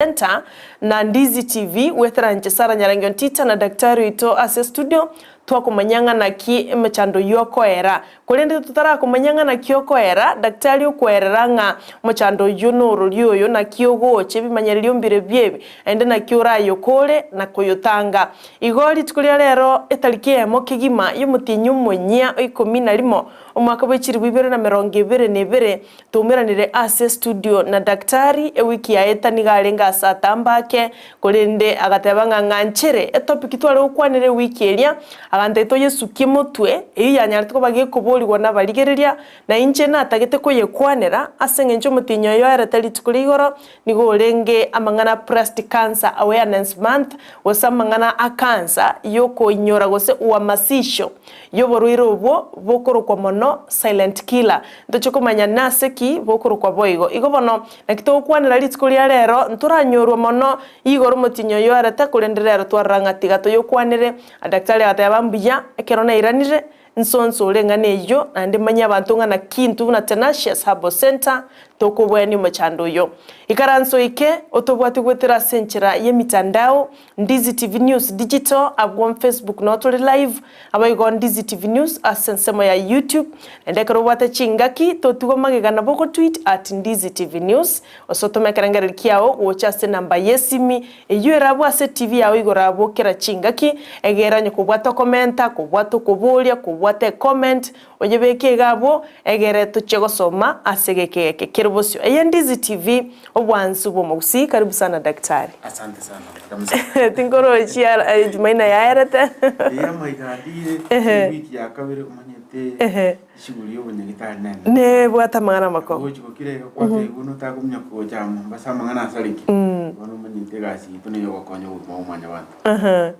Center na Ndizi TV goetera inche Sarah Nyarangi Ontita na Daktari oito ase studio twakomanya ng'a naki emechando oyio okoera. Korende totarakomanya ng'a naki okoera, Daktari okwerera ng'a omochando oyio norori oyo naki ogocha ebimanyererio mbire biebi naende naki orayokore na koyotanga. Igo rituko ria rero etariki eyemo kegima y'omotienyi omonyia o ikomi na rimo omwaka bwe chilifu ibere na emerongo ebere na ebere Twaumeranire ase estudio na daktari ewiki yaeta nigo arenge ase atambe ake, korende agateba ng'a ng'anchere etopic tware gokwanera ewiki eria, agantebia toyesukie motwe, eyio yanyarete koba gekoborigwa nabarigereria, na inche natagete koyekwanera ase eng'encho omotienyi oyo oerete rituko ria igoro nigo orenge amang'ana Breast Cancer Awareness Month gose amang'ana a cancer yokoinyora gose uhamasisho y'oborwaire obwo bokorokwa mono silent killer. Ntoche komanya nase ki bokorokwa boigo. Igo bono, naki togokwanera rituko ria rero, ntoranyorwa mono igoro omotienyi oyo oerete, korende rero twarora ng'a tiga toyokwanere. Daktari agateba, Mbuya, ekero nairanire, Nsonsore eng'ana eyio, naende manyie abanto ng'a naki intwe buna Tenacious Herbal Centre tokobwania omochando oyo. Ikaransa oike otobwate goetera ase enchera y'emitandao, Ndizi TV News Digital abwo on Facebook noo tore live, naboigo Ndizi TV News ase ensemo ya YouTube, naende ekero obwate chingaki totigwa magega nabo ogotweet at Ndizi TV News, gose otome ekerengererio kiao gocha ase enamba y'esimi Eyio erabwo ase TV yao igoro abwo kera chingaki, egere onye kobwate okomenta, kobwate okoboria, kobwate ecomment, oyebeke iga abwo, egere tochie gosoma ase egeka eke kere bosio. Eye Ndizi TV, obwansu bw'omogusii, karibu sana daktari. Asante sana madam. Tinkorochia Jumaine yaerete. Eeh amaiga andire, ewiki ya kabere omanyete. Eshughuli y'obonyagitari nene. Nebwate amang'ana amakong'u. Gochi gokira iga kwatebiwa notakomnya gocha amo Mombasa amang'ana asareke. Bono omanyete egasi yaito neye ogokonya obogima bwa mwanyabanto.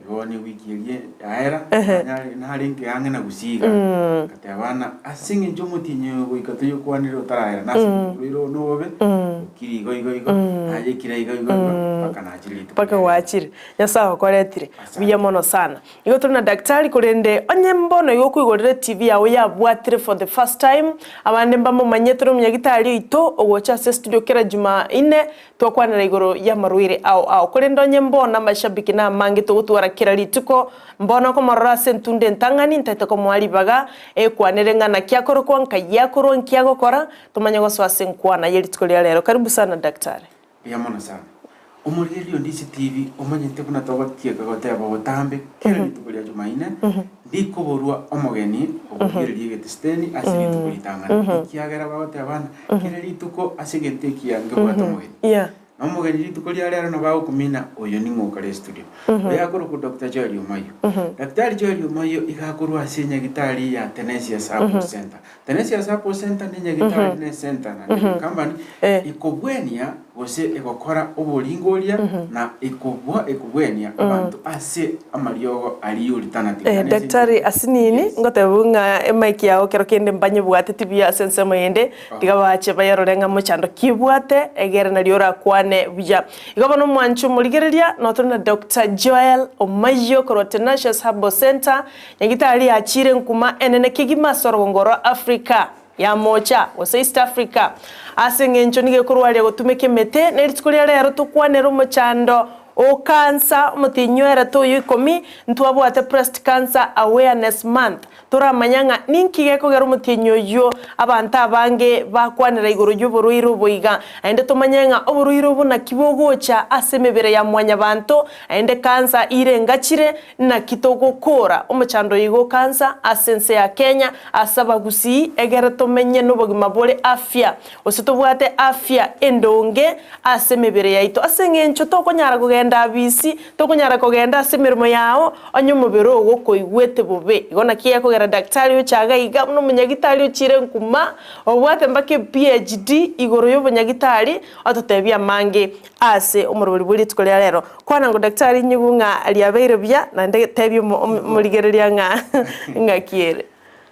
Igo bono ewiki eria yaera, nanyare narenge ang'e na Gusii iga, ngateba ng'a ase eng'encho omotienyi oyo goika toyokwanere otaraera nase oborwaire obo nobobe, okire igo igo igo, nayekire iga igo igo, mpaka nachire rituko Mpaka riaye. gwachire. Nyasae okoretire. Buya mono sana. Igo tore na daktari korende onye mbono igo okoigorera etv yao yabwatire for the first time, abande mbamomanyete nomonyagitari oito ogocha ase estudio kera jumaine twakwanera igoro yamarwaire ao ao. Korende onye mbono amashabiki namange togotwara kera rituko, mbono okomorora ase entunda entang'ani ntaete komoa ribaga ekwanere ng'a naki akorokwa, nkai akorwa, nki agokora, tomanye gosoa ase enkwana ye rituko ria rero. Karibu sana daktari. Mbuya mono sana. Omorigereria o Ndizi TV omanyete buna togotieka goteba botambe kera rituko ria Jumaine ndikoborwa omogeni okorigereria egetesiteni ase rituko ritang'ani ekiagera bagoteba ng'a kera rituko ase egento ekiya ngebwate omogeni. Na omogeni rituko ria rero nabo agokumina oyo ning'o okare estudio. Oyo akorokwa Doctor Joel Omayio. Daktari Joel Omayio iga akorwa ase enyagitari ya Tenacious Herbal Center. Tenacious Herbal Center ne enyagitari ne esenta na ne ecompany ekobwenia gose egokora oboringoria na ekobwa ekobwenia abanto ase amariogo aria y'oritanati. Eh, Daktari asinini Yes. ngotebiwu ng'a emic yago kero kende mbanyebwateti buya ase ensemo yende, tiga bache bayerore ng'a mochando ki ebwate egere nario orakwane buya. Igo bono omwancho omorigereria notore na Doctor Joel Omayio korwa Tenacious Herbal Center, Nyagitari yachiire nkuma enene kegima ase orogongo rwa Africa ya Moocha, gose East Africa, ase eng'encho nigo ekorwaria gotumeka emete, ne rituko ria rero tokwanere omochando o cancer, omotienyi oerete oyo ikomi, ntwabwate Breast Cancer Awareness Month, toramanya ng'a ninki gekogera omotienyi oyio abanto abange bakwanera igoro y'oborwaire obo iga, naende tomanye ng'a oborwaire obo naki bogocha ase emebere ya mwanyabanto, naende cancer ire engachire, Naki togokoora omochando oyo igo okansa ase ense ya Kenya ase abagusii egere tomenye nobogima bore afya gose tobwate afya endonge ase emebere yaito ase eng'encho tokonyara kogenda abisi tokonyara kogenda ase emeremo yao onye omobere ogo koigwete bobe igo naki gekogera daktari ocha iga iga buna omonyagitari ochire nkuma obwate mpaka ePhD igoro yobonyagitari ototebie amange ase omorobori bwe rituko ria rero. Kwana ng'o daktari inyigu ng'a riabeire buya, naende tebia omo- omo- omorigereria ng'a ng'aki ere.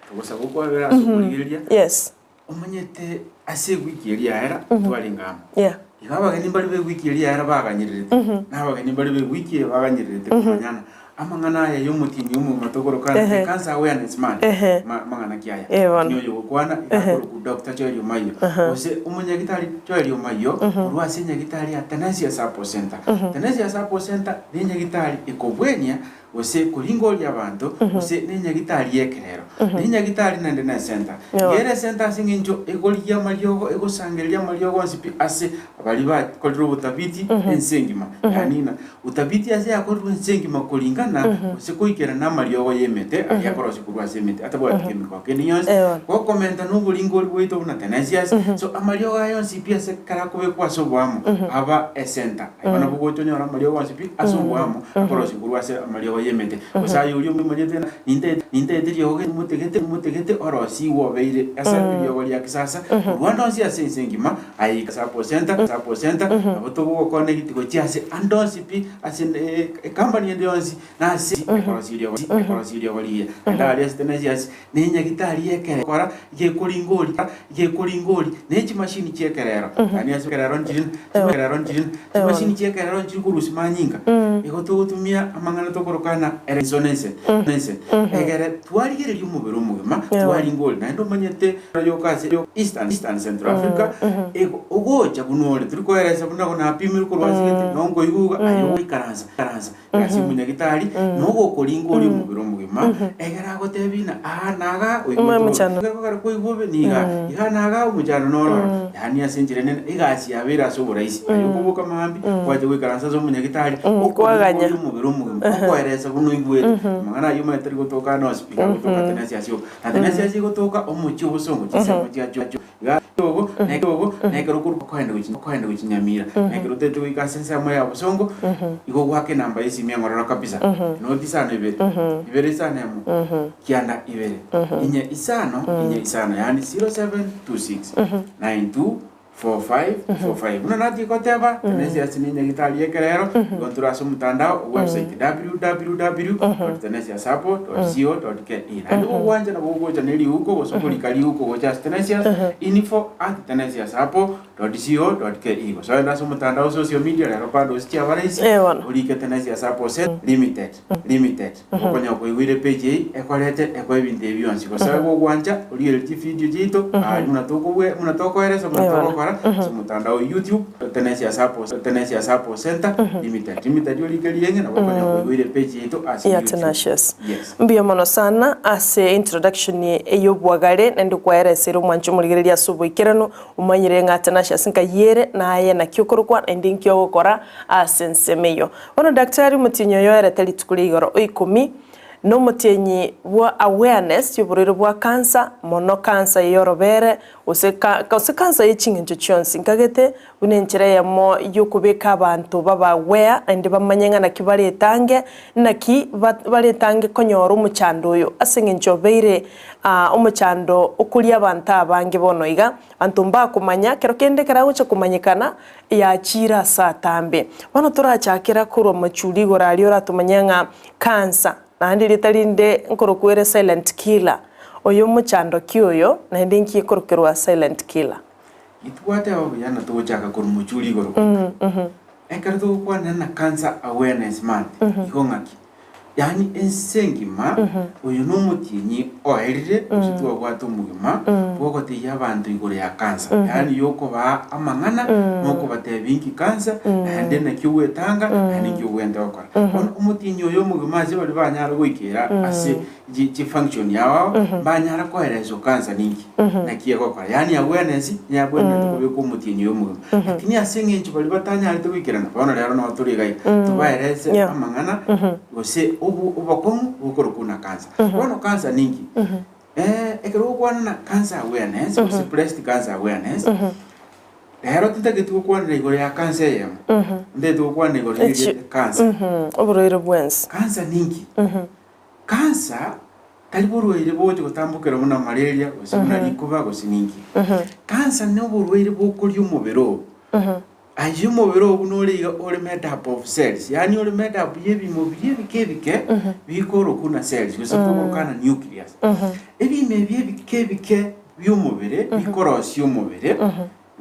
Togosaba okwabera ase omorigereria, Yes. omanyete ase ewiki eria yaera twarenge amo. Yeah. Igo abageni mbare ba ewiki eria yaera baganyererete, na abageni mbare ba ewiki eye baganyererete komanyana. Amang'ana aya y'omotienyi omogima tokoroka Ehe. ng'a Cancer Awareness Month, Ehe. ma- mang'ana ki aya? Eh, bono. Omotienyi oyo ogokwana iga akorokwa Doctor Joel Omayio, gose omonyagitari Joel Omayio, korwa ase enyagitari ya Tenesia Support Centre. Tenesia Support Centre nenyagitari ekobwenia gose koringoria abanto, gose nenyagitari y'ekerero. Nenyagitari naende nesenta. Eeh. Iga ere esenta ase eng'encho egorigia amariogo, egosangereria amariogo onsi pi ase baria bakorire obotabiti ense engima. Yaani ng'a Utafiti ase yakorirwe ense engima koringana gose koikerana namariogo y'emete aria akorosia korwa ase emete atabwati chemical kende gionsi, gokomenta noboringori bwaito buna tenacious. So amariogo aya onsi pi ase ekero akobekwa ase oboamo aba esenta. Igo nabo gocha onyore amariogo onsi pi ase oboamo akorosia korwa ase amariogo y'emete. Gose aye oria omanyete ng'a nintagete nintagete riogo gete motegete motegete orosigwe obeire ase eriogo ria kisasa korwa ande onsi ase ense engima. Aye Support Center, Support Center, nabo togokona egitigo chia ase ande onsi pi, ase ecompany ende yonsi, na ase ekorosia eriogo, ekorosia eriogo rigiya. Naende aria ase Tenacious, na enyagitari y'ekere kora, gekoringori, gekoringori, na chimashini chi'ekerero. Yaani ase ekerero nchiri, ekerero nchiri, chimashini chi'ekerero nchiri korusia manyinga. Igo togotumia amang'ana tokorokana resonance, resonance, egere twarigereria omobere omogima, twaringori, naende omanyete Yoka ase Eastern, Eastern Central Africa, ego ogocha buna ore, tori koeresa buna napimirwe korwa ase gete, nonkoigwa iga, aye ogoikaransa, ikaransa, egasi ya omonyagitari, nogokoringa oria omobere omogima, egere agotebi ng'a aa naga oigwete bobe, Omochando. ekero kogera koigwa bobe niga, iga naga omochando noro oro, yaani ase enchera enene, egasi yabeire ase oboraisi, aye okoboka mambia, gwacha goikaransa ase omonyagitari, okoringa Kwaganya. oria omobere omogima, okoeresa buna oigwete, amang'ana ayio omanyete tari gotoka ande onsi pi, iga agotoka tene ase oka. Na tenensi ase egotoka omochie obosongo chinsemo chia chio iga ogo na ogo na ekero okorwa okoenda gochi okoenda gochi Nyamira na ekero otagete goika ase ensemo ya bosongo igo ogoaka enamba ya esimi engororo kabisa noti isano ibere ibere isano emo kianda ibere inye isano inye isano yaani 0726 92 4545. Buna natie goteba, Tenesias ne nyagitari y'ekerero, igo ntore ase omotandao o website www.tenesiasapo.co.ke. Naende gogwancha nabo ogocha ne riuko gose okorika riuko gocha ase Tenesias, info@tenesiasapo.co.ke. Gose ogende ase omotandao o social media rero bado ase chiabaraisi, Eh, bono. orike Tenesias Sapo Limited, Limited. Okonya koigwire page eye ekorete ekoe ebinto ebi bionsi gose gogwancha origererie chivideo chiaito aria buna tokobue buna tokoeresa buna Eeh bono. togokora ase omotandao o YouTube Tenesia Support Tenesia Support Center Limited Limited origererie ng'e nabo okonya koigwire page yaito ase Ya YouTube. Tenacious. Yes. Mbuya mono sana ase introduction ey'obwagare naende kwaeresire omwanchi omorigereria ase oboikeranu omanyire ng'a Tenacious nkayiere naye naki okorokwa naende inki ogokora ase ensemo eyio. Bono Daktari omotienyi oyo oerete rituko ria igoro o ikomi nomotienyi bwa awareness y'oborwaire bwa cancer, mono cancer y'orobere gose ka gose cancer ye ching'encho chionsi. Nkagete buna enchera eyemo y'okobeka abanto babe aware naende bamanye ng'a naki baretange, naki ba baretange konyora omochando oyo ase eng'encho obeire omochando okoria abanto abange bono iga, abanto mbakomanya, kero kende ekero agocha komanyekana yachiire ase atambe. Bono torachakera korwa amachuri igoro aria oratomanye ng'a cancer, naende erieta rinde nkorokwa ere silent killer, oyo omochando ki oyo, naende inki ekorokerwa silent killer? Intwateba buya na togochaka korwa mochuri igoro goika. Ekero togokwanera na Cancer Awareness Month, igo ng'aki? Yaani ense engima, oyo nomotienyi oerire gose twabwate omogima bw'ogotebia abanto igoro ya cancer, yaani yokobaa amang'ana na okobatebia inki cancer, naende naki ogwetanga, naende inki ogwente gokora. Bono omotienyi oyo omogima ase baria banyare goikera ase chi chifunction yao ao, mbanyara koereswa cancer ninki, naki egokora. Yaani awareness yabwenerete kobekwa omotienyi oyo omogima. Lakini ase eng'encho baria batanyarete goikerana, bono rero nabo tore iga iga, tobaerese amang'ana gose obo obokong'u bokorokwa buna cancer. Bono cancer ninki? Ekero ogokwana na cancer awareness gose breast cancer awareness, rero tintageti gokwanera igoro ya cancer eyemo, ntagete gokwana igoro ya erieta cancer. Oborwaire bwensi. Cancer ninki? Cancer tari borwaire bogocha gotambokera buna malaria gose buna rikuba gose ninki. Cancer ne oborwaire bokoria omobere oo. Aye omobere oo buna ore iga ore made up of cells, yaani ore made up ya ebimo biria ebike ebike bikorokwa buna cells gose tokoroka na nucleus. Ebimo ebi ebike ebike bi'omobere bikorosia omobere.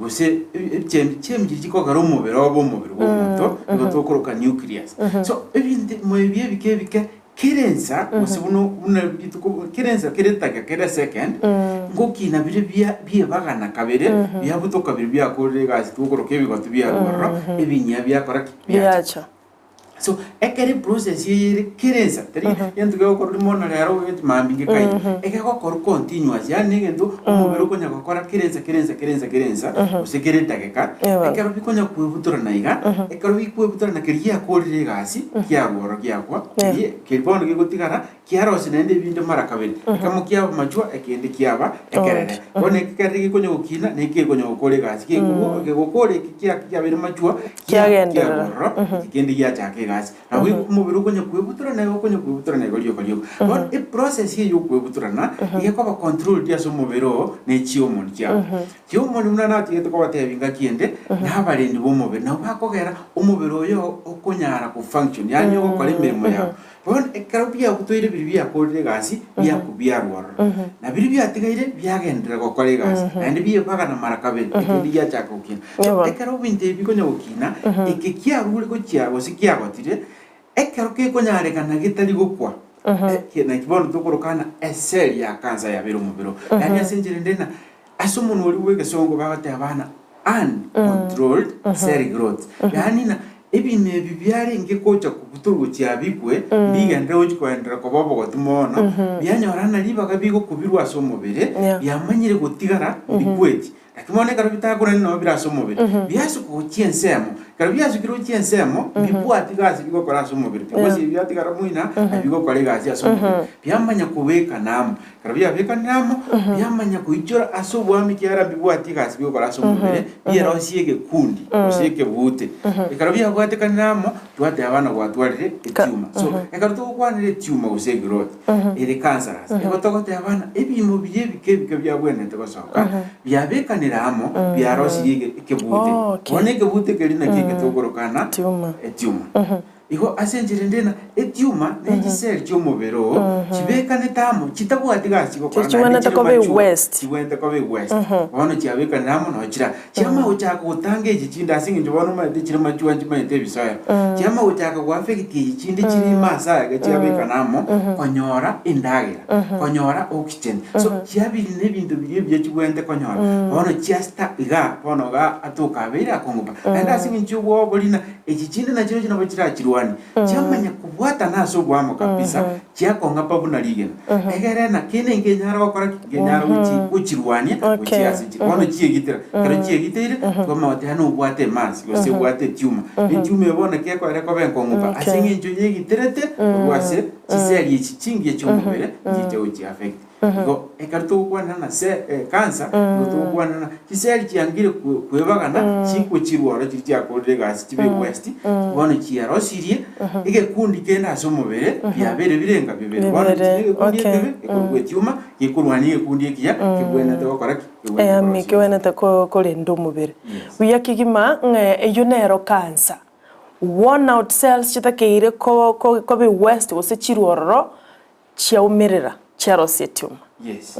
gose ebi chiemi chiria chikogera omobere obe omobere bwa omonto, nigo tokoroka nucleus. So ebinto ebi ebike ebike kera ensa gose buna buna rituko kera ensa kera edageka kera esecond, ngokina bire bia biebagana kabere, biabutoka biria biakorire egasi tokoroka ebigotu biarwa ororo, ebinyia biakora ki? Biacha. Biacha. So, ekero eprocess eye ere kera ensa, tari egento kegokorwa rimo bono rero ogete mambia ngekaire, ekegokorwa continuous, yaani na egento omobere okonya gokora kera ensa kera ensa kera ensa kera ensa, gose kera edageka, Eeh. ekero bikonya kwebutorana iga, ekero bikwebutorana keria giakorire egasi, kiagwa ororo giakwa, keria keri bono gegotigara, kiarosia naende ebinde mara kabere, ekemo kiaba machwa ekende kiaba ekerere. Bono eke ekerere gekonya gokina, na eke gekonya gokora egasi, gekobo kegokora eke kia kiabeire machwa, kia Kiagenderera. kiagwa ororo, eke kende giachaka egasi. Nabo igo omobere okonya kwebutorana igo okonya kwebutorana igo rioka rioka. Bono eprocess eye ya okwebutorana, egekoba controlled ase omobere oo, ne chihormone chiabo. Chiomoni buna natigete kobatebia engaki ende, na abarendi b'omobere nabwo bakogera omobere oyo okonyara go function, yaani ogokora emeremo yabo. Bono ekero biabutoire biria biakorire egasi, biakubiarwa ororo, na biria biatigaire biagenderera gokora egasi, naende biebagana mara kabere, ekende giachaka gokina. So ekero ebinto ebi bikonya gokina, eke kiarure gochia gose kiagotire, Ekero kekonyarekana getari gokwa, eke naki bono tokoroka ng'a eseli ya kansa yabeire omobere oo. Yaani ase enchera ende ng'a ase omonwa oria bw'egesongo bagoteba ng'a uncontrolled cell growth. Yaani ng'a ebimo ebi biarenge gocha kobutorwa gochia bikwe, mbigenderere gochi koenderera koba obogotu mono, bianyora ng'a ribaga bigokobirwa ase omobere, biamanyire gotigara mbikweti. Naki bono ekero bitakorani nabo bire ase omobere, biasuka gochia ensemo. Ekero biasukire gochia ensemo, mbibwati gasi bigokora ase omobere, because ebi biatigara moina, na bigokora egasi ase omobere. Biamanya kobekana amo. Ekero biabekanire amo, biamanya koichora ase obwami ekiagera mbibwati egasi bigokora ase omobere, bierosie egekundi, gose ekebute. Ekero biabwatekanire amo, twateba ng'a gwatwarire etiuma. So, ekero togokwanera etiuma gose egrowth, ere cancerous, igo togoteba ng'a ebimo biria ebike ebike biabwenerete gosoka, biabekanire amo, biarosirie ege- ekebute. Oh, okay. Bono ekebute keria nakio eke tokoroka ng'a Etiuma. etiuma. Igo ase enchera ende ng'a etiuma ne chiseli chi'omobere oo, chibekanete amo, chitabwati gasi chigokora naende Chibwenerete chire koba mature, ewest. chibwenerete koba ewest. Bono chiabekanire amo noo chira. Chiamanya gochaka gotanga echi chinde ase eng'encho bono omanyete chire mature nchimanyete ebisoero. Chiamanya gochaka goaffect echi chinde chire ime ase aya iga chiabekana amo, konyora endagera, konyora oxygen. So chiabiri na ebinto biria ebiya chibwenerete konyora, bono chiasta igaa bono igaa atoka abeire akong'u pa. Naende ase eng'encho ya obwoba na echi chinde nachirochio nabo chirachirwanie, chiamanya kobwatana ase oboamo kabisa, chiakong'a pa buna rigena. Egere na kende nkenyara gokora ki? Nkenyara gochi gochirwania Okay. gochia ase chire. Bono chiegitera, ekero chiegiteire, twamanya goteba nobwate emansi gose obwate etiuma. Etiuma eye bono kekoera ekoba enkong'u pa ase Okay. eng'encho yegiterete korwa ase chiseli echi chingiya chi'omobere nchiche gochi affect. Igo ekero togokwanera na se cancer, nigo togokwanera na chiseli chiangire kwe kwebagana chikochirwa oro chiria chiakorire egasi chibe waste, bono chiarosirie egekundi kende ase omobere biabeire birenga bibere. Bono Bibere, inche egekundi okay. ekebe gekorokwa etiuma, gekorwania egekundi ekiya kebwenerete gokora ki? Kebwenerete Eami korosia omobere. kebwenerete ko korenda omobere. Yes. Buya kegima ng'a eyio nero cancer. Worn out cells chitakeire ko ko koba ewaste gose chirwe ororo, Chiaumerera, chiarosia etiuma. Yes.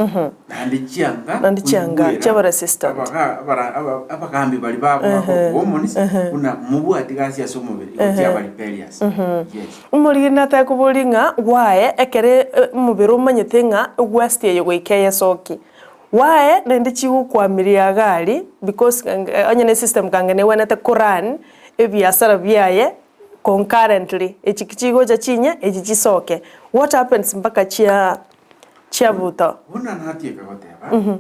Naende chianga Naende chianga, koigwera chiaba resistant. abaga- abara- aba- abagambi baria babo bakorokwa hormones, buna mobwati gasi ase omobere, igo chiaba rebellious. Yes. Omoriri natake koboria ng'a why ekere omobere omanyete ng'a egwesti eye goika eyesokie, why naende chigokwamiria iga aria because onye ne system kange negwenerete ko run ebiasara biaye Concurrently, echi chigocha chinye, echi chisoke. What happens mpaka chia chiabuta? Buna natieka goteba,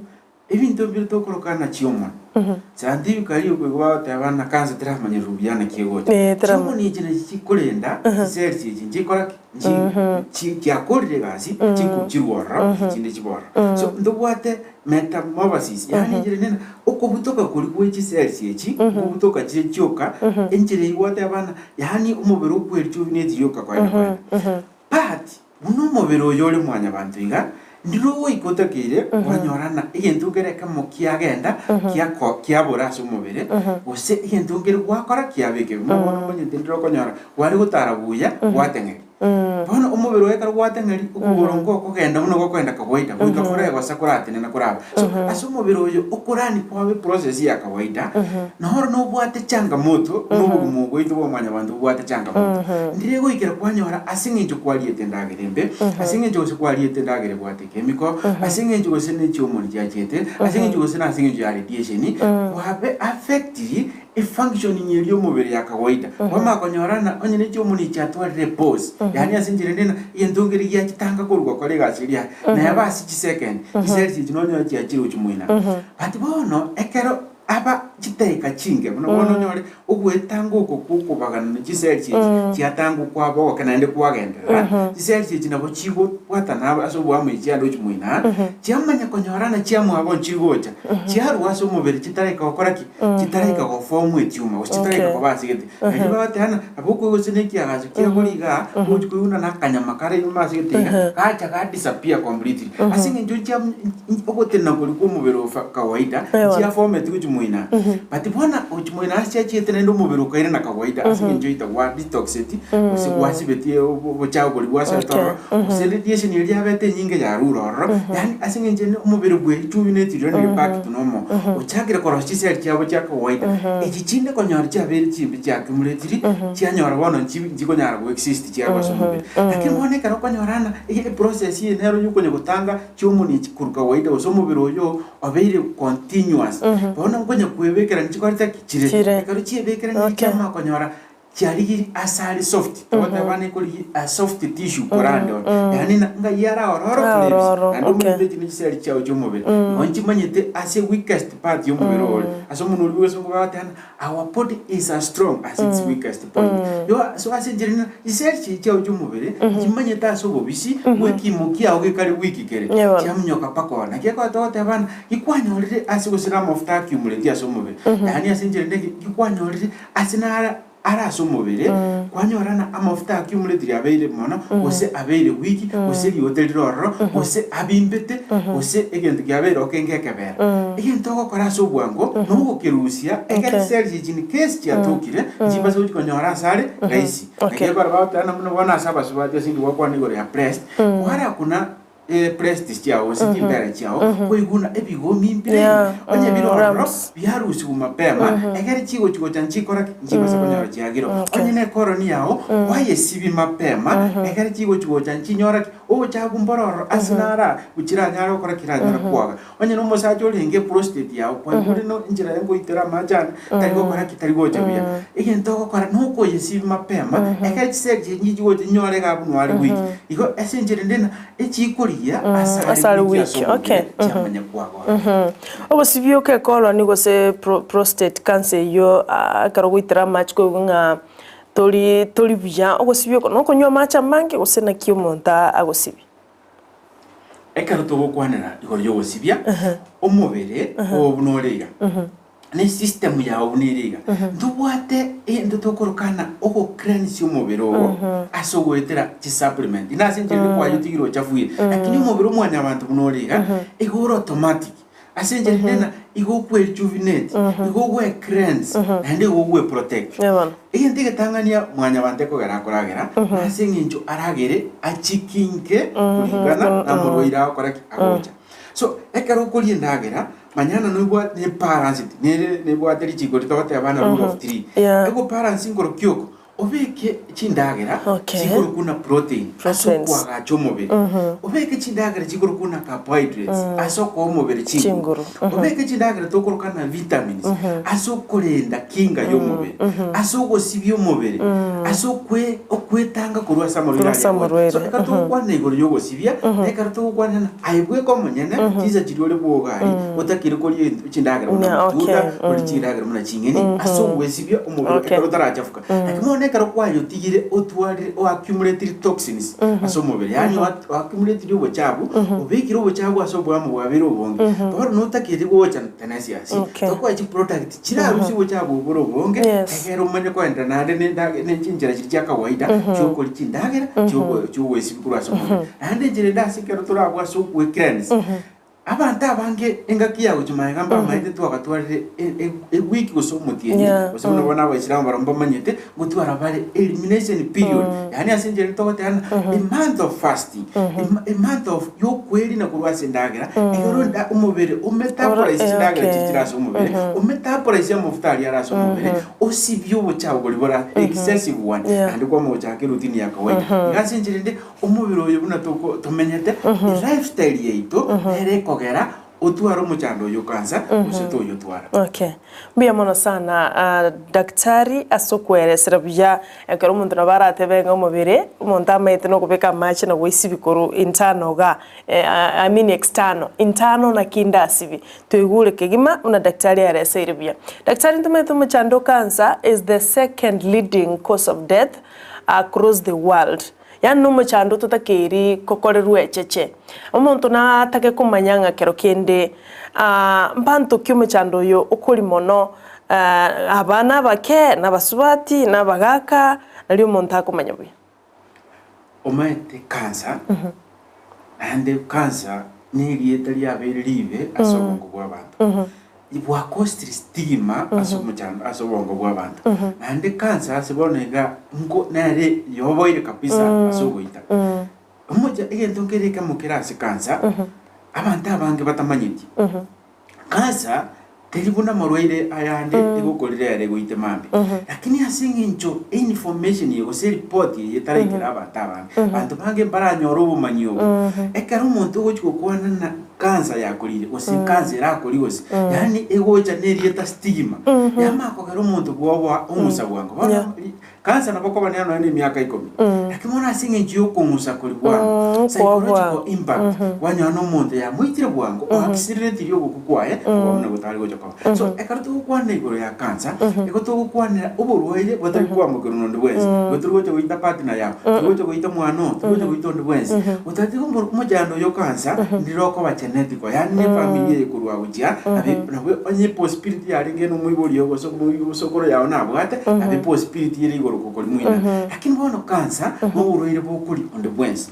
ebinto mbire tokoroka ng'a chiomoni. Scientifically okwo igo bagoteba ng'a cancer teramanyerwa buya naki egocha. Eh, terama- Chiomoni echi nachi chikorenda chiseli echi nchikora ki? Nchi chi chiakorire egasi, chikochirwa ororo, echi chinde chibe ororo. So ntobwate Metamorphosis, yaani enchera nene okobutoka koria gwe chicells echi, okobutoka chire chioka, enchera eyio gwateba ng'a yaani omobere okwerejuvenate rioka koenda koenda. But buna omobere oyo ore mwanyabanto iga, ndire ogoika otakeire kwanyora ng'a egento nkere ekemo kiagenda kiako kiabora ase omobere, gose egento nkere gwakora kiaba ekebe. Buna bono omanyete ndire okonyora kware gotara buya gwateng'eria. Bono omobere oye ekero gwateng'eri, okogoro nkokogenda buna gokogenda kawaida, goika koregosa koratenena koraba. So, ase omobere oyo okorani kwabe eprocess ya kawaida, noro nobwate changamoto buna obogima obo bwaito bwa mwanyabanto bobwate changamoto. Ndire goikera kwanyora ase eng'encho kwariete endagera embe, ase eng'encho gose kwariete endagera ebwate ekemiko, ase eng'encho gose ne chihormone chiachete, ase eng'encho gose nase eng'encho ya radiation, kwabe affected Efunctioning eria y'omobere ya kawaida, kwamanya konyora ng'a onye ne chiomoni chiatwarire epause, yaani ase enchera ende ng'a egento nkere giachitanga korwa gokora egasi eria yaye, neba ase chisecond, chiseli echi nonyore chiachire gochia moino. But bono ekero aba chidaeka chinke, buna bono onyore ogoetanga oko kwa okobagana na chiseli echi chiatanga okwaba ogoke naende kwagenderera, chiseli echi nabo chigobwatana ase oboamo echi chiaenda gochia moino aa, chiamanya konyora ng'a chiamwabo nchiri gocha, chiarwa ase omobere chitaraika gokora ki? Chitaraika goformwa echiuma, gose chitaraika Okay. koba ase egete. Nario bagoteeba ng'a nabo okoigwa gose na ekiagacho kiago rigaa, ogochi koigwa buna na akanyama kare ime ase egete iga, gacha ga disappear completely. Ase eng'encho nchia ogotenena koria kwa omobere o kawaida, Eeh. nchiaformeti gochia moino aa. But bono gochia moino ase chiachiete naende omobere okairana kawaida ase eng'encho either gwa detoxeti, gose gwasibetie obochafu boria bwasoete Okay. ororo, gose radiation eria yabete enyinge yarure ororo, yaani ase eng'encho ende omobere bwechumineti rirorio niri back to normal, ochakire korosia chiseli chiabo chia kawaida, echi chinde konyora chiabeire chimbe chiaccumulatiri, chianyora bono nchi nchikonyara go exist chiarwa ase omobere. Lakini bono ekero okonyora ng'a eye eprocess eye nero yokonya gotanga chihormone echi korwa kawaida gose omobere oyo obeire continuous, bono nkonya kwebekera nchikorete ki? Chire. Chire. Ekero chiebekeranire Okay. chiamanya konyora Chiarigirie ase are soft, togoteba nekorigia a soft tissue korande ore. Yaani na ngai are aororo Aororo, torebisa. Naende okay. omanyete echi nechiseri chiao chi'omobere. Igo nchimanyete ase weakest part y'omobere ore. Ase omonwe oria bw'egesongo bagoteba ng'a our body is as strong as its weakest point. Igo so ase enchera ere chiseri chiria chiao chi'omobere, nchimanyete ase obobisi bw'ekimo kiao gekare weak kere. Eeh bono. Chiaminyoka mpaka oo. Naki ekero togoteba ng'a gikwanyorire ase gose na amafuta accumulate ase omobere. Yaani ase enchera ende gikwanyorire Ase naro are ase omobere, kwanyorana amafuta accumulated abeire mono, gose abeire weak, gose riote rire ororo, gose abimbete, gose egento kiabeire okenge ekebera. Egento ogokora ase obwango, nogokerusia, ekero Okay. chiseli echi in case chiatokire, nchimbase gochi konyora ase are rahisi. Okay. Naki ekero bagoteba buna bono ase abasubati ase inche gwakwana igoro ya breast, kwarakuna Breasts chiao gose chimbere chiao koiguna ebigomi mbire Yeah, onye bire ororo lumps. biarusigwe mapema egere chigochi gocha nchikora ki nchibase konyora chiagire Okay. onye ne ekoroni yao kwayesibi mapema egere chigochi gocha nchinyora ki obochafu mbore ororo ase nara chiranyare gokora ki chiranyare kwaga onye na omosacha orenge eprostate yao kwaigure no enchera ya ngoitera amache ane tari gokora ki tari gocha buya egento ogokora nokoyesibi mapema ekero chisegi chiria chigocha chinyore iga abwo noare goika igo ase enchera ende na echikorigia ase Ase are are goikia ase weak, omobere okay. chiamanya kwagora. Ogosibia okekoroni gose pro- prostate cancer eyio ah, ekero ogoitera amache koigwa ng'a tori tori buya, ogosibia oko nokonywa amache amange gose naki omonto agosibia? Ekero togokwanera igoro y'ogosibia omobere oo buna ore iga, na esystem yao buna ere iga, ntobwate egento tokoroka ng'a ogocleanse omobere oo ase ogoetera chisupplement. Ina ase enchera ende kwayotigire ochafuire, lakini omobere o mwanyabanto buna ore iga, igo ore automatic. Ase enchera ende ng'a igo okwerejuvenate, igo ogwecleanse, naende igo ogweprotect. Ee bono. Egento egetang'ania mwanyabanto ekogera akoragera, nase eng'encho aragere achikinke kuringana namorwaire agokora ki? Agocha. So, ekero okoria endagera, manya ng'a noibwate ne balanced, nere nebwate richiko ritogoteba ng'a rule of three. Yeah. Egobalance nkorokia oko, Obeke chindagera Okay. chikorokwa na protein ase Proteins. okoagacha omobere. Obeke chindagera chikorokwa na carbohydrates ase okoa omobere chinguru. Chinguru, Obeke chindagera tokoroka na vitamins ase okorenda kinga y'omobere, ase ogosibia omobere, ase okwe okwetanga korwa ase amarwaire Korwa ase aria agocha. amarwaire, So ekero togokwana igoro y'ogosibia, na ekero togokwana na aye bweka omonyene, chinsa chiria ore bwoga aria, otakire koria ebinto chindagera buna Yeah, okay, amatunda, koria chindagera buna ching'eni, ase ogwesibia omobere Okay. ekero otarachafuka. Lakini bono ekero kwayotigire otwarire oaccumulatiri toxins ase omobere, yaani oaccumulatiri obochafu, obekire obochafu ase oboamo bwabeire obonge, bono notakeire gocha tenesiasi, Okay. tokoe chiproduct chirarusie obochafu obwo bore obonge, Yes. egere omanye koenderera naende ne endage ne chinchera chiria chia kawaida chiokoria chindagera chioko chiogoesibia korwa ase omobere. Naende enchera ende ase ekero torabwo ase ogwecleanse. Abanto abange engaki ya gochia magega mbamaete twagatwarire ewiki gose omotienyi, gose buna bono Abaisilamu barabwo mbamanyete, ngotwara bare elimination period, yaani ase enchera ere togoteba ng'a a month of fasting, a month of yokoerina korwa ase endagera, ekero omobere ometabolize chindagera chiria chire ase omobere, ometabolize amafuta aria are ase omobere, osibie obochafu boria bore excessive one, naende kwamanya gochaka eroutine ya kawaida. Iga ase enchera ende. Omobere oyo buna toko tomenyete, elifestyle yaito nere ekogera otware omochando oyo okansa gose toyotwara. Okay. Mbuya mono sana ah, daktari ase okweresera buya ekero omonto nabo aratebe ng'a omobere omonto amaete na okobeka amache na goisibi korwa internal igaa eh, I mean external, internal naki ndasibi. Toigure kegima buna daktari aereseire buya. Daktari ntomanyete omochando o cancer is the second leading cause of death across the world. Yaani nomochando totakeiri kokorerwa echeche. Omonto natake komanya ng'a kero kende mbanto ki omochando oyo okori mono, abana abake, na abasubati, na abagaka, nario omonto akomanya buya. Omanyete cancer, naende cancer nerieta riabeire ribe ase obongo bwa abanto. Bwakosire stigma ase omochando ase obongo bwa abanto. Naende cancer ase bono iga nko nere yoboire kabisa ase ogoita. Omocha egento nkere ekemo kere ase cancer, abanto abange batamanyeti. Cancer teri buna amarwaire ayande egokorire ere egoite mambia. Lakini ase eng'encho einformation eye gose eripoti eye etaraikera abanto abange, abanto bange mbaranyore obomanyi obo. Ekero omonto ogochia gokwana na Cancer yakorire gose cancer erakori gose yaani egocha nerieta stigma yamanya kogera omonto bwoboa ong'usa bwango bono Yeah. ri- cancer nabo okoba nero nonya na emiaka ikomi lakini bono ase eng'encho ya okong'usa koria bwango Mm, psychological kwoboa. impact kwanyora na omonto yamoitire bwango oacceleratirie ogokwa kwaye koba buna gotari gocha koba so ekero togokwana igoro ya cancer igo togokwanera oborwaire botari kwambokerwa nonde bwensi igo tori gocha goita partner yao tori gocha goita omwana oo tori gocha goita onde bwensi Otatiga omochando oyo okansa, ndire okoba genetical, yaani ne family eye korwa gochia, nabi nabo onye possibility yarenge na omoibori oo gose omosokoro yao nabwate, nabo epossibility ere igoro gokori moina. Lakini bono kansa, na oborwaire bokori onde bwensi.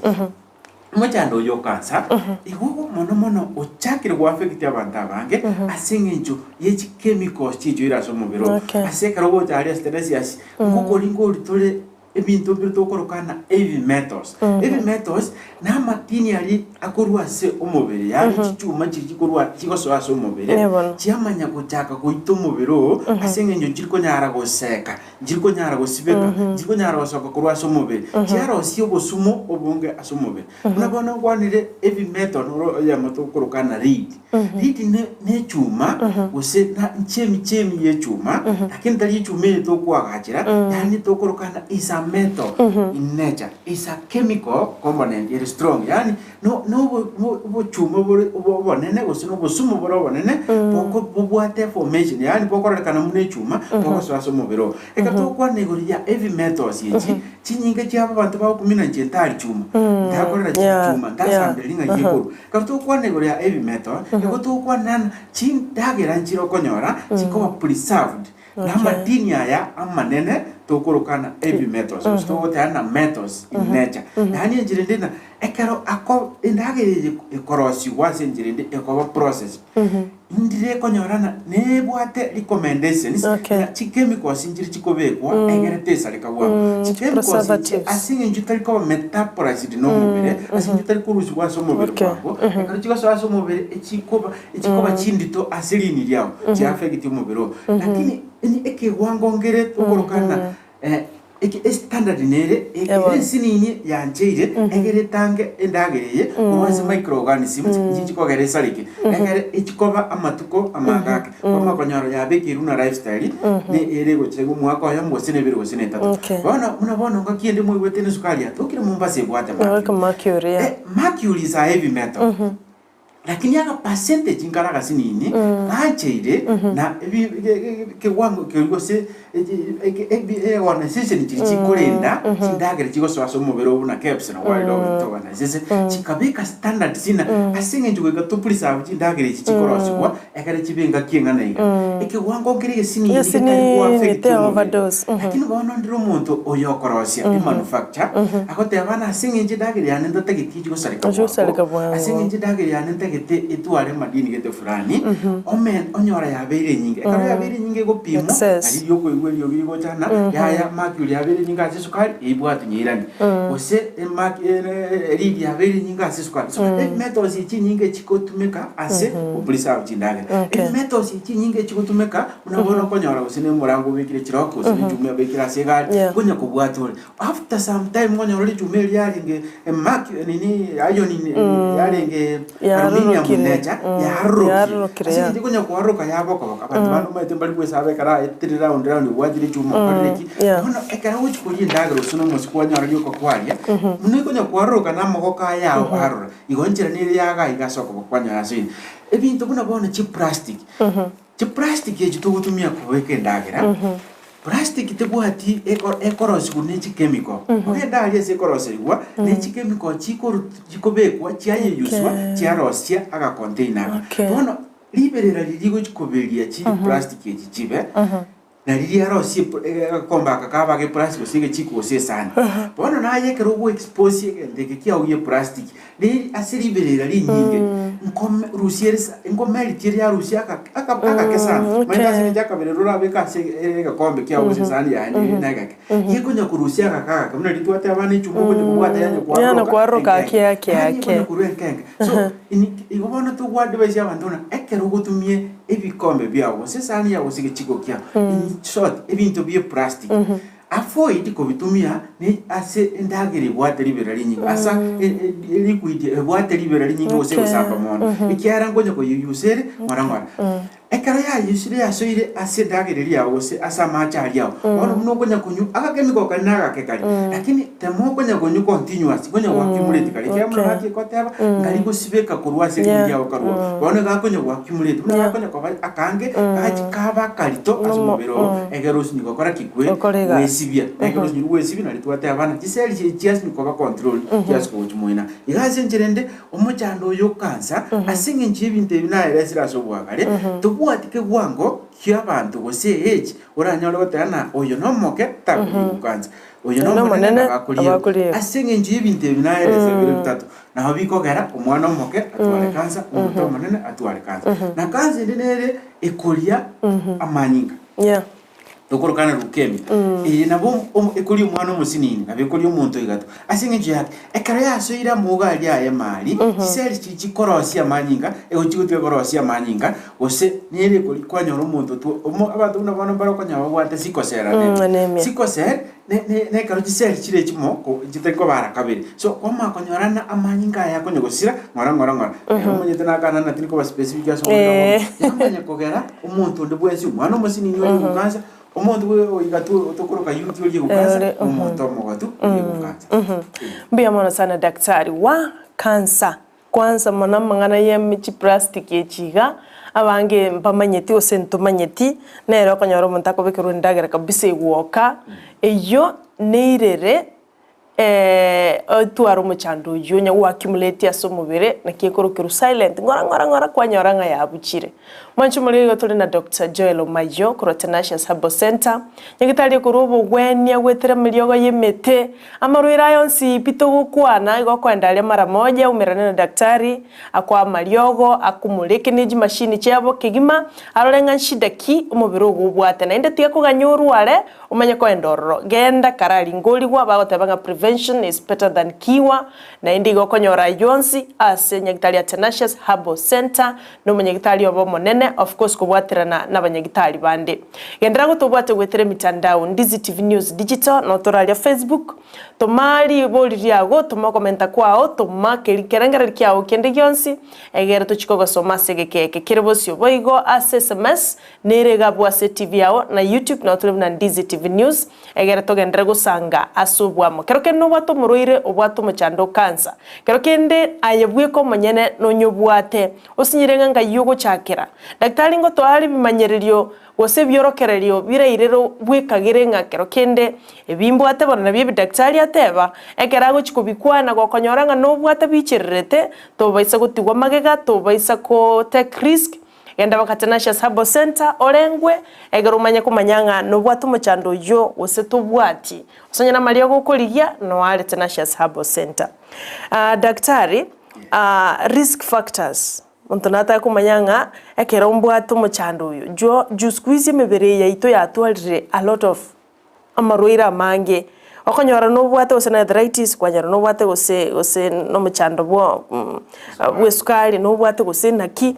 Omochando oyo okansa, igo mono mono ochakire goaffect abanto abange, ase eng'encho ye chichemicals chiichoire ase omobere oo. Okay. Ase ekero ogocha aria ase tenesiasi, ngokori ngori tore Ebinto mbire tokoroka ng'a heavy metals. Heavy metals na amatini aria akorwa ase omobere, yaani chichuma chiria chikorwa chigosoa ase omobere, Eh bono. chiamanya gochaka goita omobere oo ase eng'encho nchiri konyara goseka, nchiri konyara gosibeka, nchiri konyara gosoka korwa ase omobere, chiarosia obosumo obonge ase omobere. Buna bono nkwanire heavy metal noro eyemo tokoroka ng'a lead. Lead ne nechuma gose na nchemi chemi ye echuma lakini tari echuma eye tokoagachera yaani tokoroka ng'a is a metal in nature is a chemical component ere strong yaani no no obo obochuma bore obo obonene gose na obosumu bore obonene boko bobwate formation yaani bokororekana buna echuma bogosoa ase omobere oo. Ekero togokwana igoro ya heavy metals echi, chinyinga chiabo abanto bagokumina inche ntari chuma, ntakorera chuma, ntasambereri ng'ai ekorwa. Ekero togokwana igoro ya heavy metal, nigo togokwana ng'a chindagera nchire okonyora chikoba preserved na amadini aya amanene tokoroka ng'a heavy metals gose togoteba ng'a metals in nature. Yaani enchera ende ng'a ekero ako endagera eye ekorosigwa ase enchera ende ekoba processed, ndire ekonyora ng'a nebwate recommendations Okay. ng'a chichemicals nchire chikobekwa egere tesareka bwango. Chichemicals echi Preservatives. ase eng'encho etari koba metabolized na omobere, ase eng'encho etari korusigwa ase omobere Okay. bwango, ekero chigosoa ase omobere echikoba echikoba chindito ase riini riao, chiaffect omobere oo. Lakini onye ekewango nkere tokoroka ng'a Eke estandard nere ere Ebono. ensinini yancheire egere etange endagera eye korwa ase microorganisms inchi chikogera esareke egere echikoba amatuko amange ake kwamanya konyora yabekeirwe na lifestyle ne ere egochia iga omwaka oyomo gose na ebere gose na etato. Okay. Bono buna bono ngaki ende moigwete na esukari yatokire Mombasa ebwate Ebwate mercury. mercury, yeah. Eh, mercury is a heavy metal. Lakini aga percentage nkare agasinini gancheire na ekewango keria gose organization chiria chikorenda chindagera chigosoa ase omobere oo buna KEBS na World Health Organization chikabeka standards ng'a ase eng'encho goika to preserve chindagera echi chikorosigwa ekere chibe engaki eng'ana iga. Ekewango nkere egesinini getari Egesinini, goaffect te omobere. overdose. Lakini bono ndire omonto oyo okorosia emanufacture agoteba ng'a ase eng'encho endagera yane ntatageti echi gosareka Echi gosareka bwango, ase bwango. eng'encho endagera yane ntagete. etagete etware amadini gete fulani, ome onyora yabeire enyinge. Ekero yabeire enyinge egopimwa, Excess. nari riokoigwa eriogi rigocha ng'a yaya mercury yabeire enyinge ase esukari, eibwatwe nyeirani. Gose emerc eridi yabeire enyinge ase esukari. So emetals echi chinyinge chigotumeka ase gopreserve chindagera. Okay. Emetals echi chinyinge chigotumeka buna bono okonyora gose na emorango obekire chirock gose na echuma obekire ase egari, Yeah. konya kobwata ore. After some time okonyora richuma erio riarenge emercu nini iron yarenge aluminium Yarorokire. necha yarorokire. Yarorokire, Ase yeah. eng'encho konya kwaroroka yaboka-boka abanto bande omanyete mbari goesaba ekero aetire round round obwatire echuma okorire ki. Yeah. Bono ekero ogochi koria endagera gose na omosiko kwanyora rioka kwaria, buna ekonya kwaroroka na amagoko aya ao arora, igo enchera nere yaga iga ase okoboko kwanyora ase ime. Ebinto buna bono chiplastic, chiplastic echi togotumia kobeka endagera, plastic tebwati eko ekorosigwa ne chichemical, ogende aria ase ekoroserigwa, ne chichemical chikoru chikobekwa chiayeyuswa Okay. chiarosia agacontainer aka. Okay. Bono riberera riria rigochi koberia chiplastic echi chibe, Na riria arosie agakombe aka kaba ag'eplastic gose egechiko gose esani. Bono naye ekero ogoexpose egento eke kiao gi'eplastic, riri ase riberera rinyinge, nkome rusia ere sa nkomeriti ere yarusia aka aka agake sana. Omanyete ase eng'encho akaberera orabeke ase egekombe kiao gose esani yaye nere na egeke. Gekonya korusia agake agake buna riria twateba na echumbi okonya kobwata yanya Yana kwaroroka kwaroroka ake enkenge. ake Yaani ake. ekonya korwa enkenge. So ini igo bono togoadvise abanto buna ekero ogotumia ebikombe biao gose esani yao gose egechiko kiao, in short ebinto bie plastic, avoid kobitumia ne ase endagera ebwate ribera rinyinge asa liquid ebwate ribera rinyinge gose Okay. egosamba mono, ekiagera nkonya koyeyusa ere ng'ora ng'ora. Ekero yayusire yasoire ase endagera eria yao gose ase amache aria ao, bono buna okonya konywa agakemiko karia nagake karia, lakini tema okonya konywa continuous, konya goaccumulate karia, ekiagera buna Okay. naki egoteba, nkari gosibeka korwa ase ribu Yeah. riao karwa. Bono iga akonya goaccumulate, buna Yeah. gakonya koba akange, gachi kaba akarito ase Nomo- omobere oo, egere osinye gokora ki? Kwe Gokora egasi. gwesibia. Na ekero osinyire gwesibia nari twateba ng'a chiseli chiria chiasinye koba controlled, chiasinye gochi moina. Iga ase enchera ende, Omochando oyo okansa ase engencho y'ebinto ebi naeresire ase obwagare, tobwati kegwango ki'abanto gose age oranyore goteba ng'a oyo nomoke takoria gokansa, oyo Oyo nomonene nomonene nabo akoriegwa. abakoriegwa. Ase engencho y'ebinto ebi naeresire bire bitato, nabo bikogera omwana omoke atware kansa, omonto omonene atware kansa. Na kansa ende nere ekoria amanyinga. Yeah. Tokorokana leukemia. Eye nabo omo- ekoria omwana omosinini, nabo ekoria omonto oigatwa. Ase eng'encho yake, ekero yasoire amauga aria aye mari, chiseli chiria chikorosia amanyinga, egochia gotiga korosia amanyinga, gose nere ekori kwanyora omonto two omo abanto buna bono mbare okonyora babwate sickle cell anemia. Anemia. Sickle cell, ne ne nekero chiseli chire chimo ko chitari kobara kabere. So, kwamanya konyora ng'a amanyinga aya akonya gosira ng'ora ng'ora ng'ora. Omanyete nakana na tindi koba specific ase omobere Eh. obo. Yamanya kogera omonto onde bwensi, omwana omosinini oria ogokansa, omonto bwe oigatwa otokoroka youth oria ogokansa, Ore, na omonto omogotu oria ogokansa. Mbuya mono sana daktari wa kansa kwanza mono amang'ana ye chiplastic echi iga abange mbamanyeti gose ntomanyeti nere okonyora omonto akobekerwa endagera kabisa egwoka eywo neirere Otware omochando oyio onye gwaccumulate ase omobere naki ekorokerwa silent ng'ora ng'ora ng'ora kwanyora ng'a yabuchire. Mwanche omorero igo tore na Doctor Joel Omayio korwa Tenacious Herbal Centre, nyagetari okorwa obogwenia goetera emeriogo y'emete, amarwaire aya onsi pi togokwana igo okoenda aria mara moja oumerane na daktari akoe amariogo akomoreke ne chimashini chiabo kegima arore ng'a nshida ki omobere ogo obwate naende tiga koganya orware Omanye koenda ororo, genda karari ngorigwa, bagoteba ng'a prevention is better than cure, naende igo okonyora ayio onsi ase nyagitari ya Tenacious Herbal Centre, na omonyagitari obo omonene, of course kobwaterana nabanyagitari bande. Genderera gotobwate goetera emitandao, Ndizi TV News Digital, notoraria Facebook, toma ribori riago, toma okomenta kwao, toma keri kerengererio kiao kende gionsi, egere tochie kogosoma ase egeka eke kere bosio. Boigo ase sms, Nere iga abwo ase TV yao na YouTube nao tore buna Ndizi TV News, egere togenderere gosanga ase oboamo. Kero kende nobwate omorwaire obwate omochando o cancer. Kero kende aye bweka omonyene nonyobwate, osinyire ng'a ngai ogochakera. Daktari ngotoa are ebimanyererio gose ebiorokererio birairere bwekagere ng'a kero kende ebi mbwate bono nabio ebi daktari ateba, ekero agochi kobikwana gokonyora ng'a nobwate bichererete, tobaisa gotigwa magega, tobaisa ko take risk, Genda baka Tenacious Herbal Centre orengwe, egere omanye komanya ng'a nobwate omochando oyio gose tobwati. Gose onye namariogo okorigia, noare Tenacious Herbal Centre. Daktari, Risk factors, Monto natake komanya ng'a ekero mbwate omochando oyo, jwo juu siku hizi emebere eye yaito yatwarire a lot of amarwaire amange, okonyora nobwate gose na arthritis, kwanyora nobwate gose gose na omochando bwa bwa esukari, nobwate gose naki,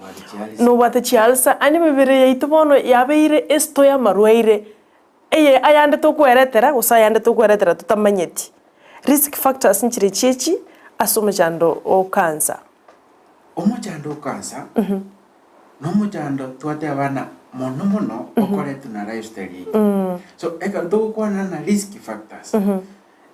nobwate chialsa, yaani emebere yaito bono yabeire esito ya amarwaire, eye ayande tokweretera gose ayande tokweretera totamanyeti. Risk factors nchire chiachi ase omochando o cancer. Omochando o cancer, nomochando twateba ng'a mono mono okoretwa na lifestyle yaito. So ekero togokwana ng'a risk factors,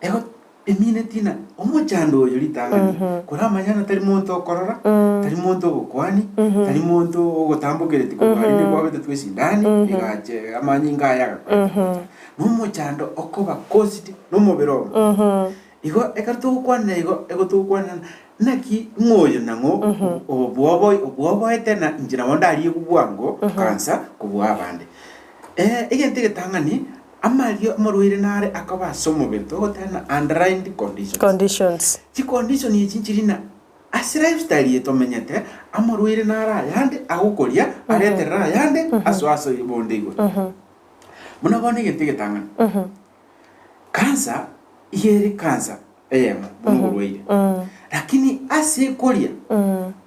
ego emineti ng'a omochando oyo ritang'ani, koramanye ng'a tari monto okorora, tari monto ogokwani, tari monto ogotambokereti korwa aria nigo kwabetetwe esindani, egache amanyinga aya agakoreta gocha. Nomochando okoba caused nomobere omo. Igo ekero togokwanera igo, ego togokwanera ng'a naki ng'o oyo nang'o obwobo obwoboete na inche nabo ndariegwe bwango kansa kobua abande. Egento egetang'ani, amario amarwaire nare akoba ase omobere togoteba ng'a underlying conditions. Conditions. Chicondition echi nchiri ng'a ase lifestyle eye tomenyete, amarwaire nare ayande agokoria areterere ayande asoe ase bonde igoro. Buna bono egento egetang'ani, Cancer iga ere cancer eyemo buna oborwaire lakini ase ekoria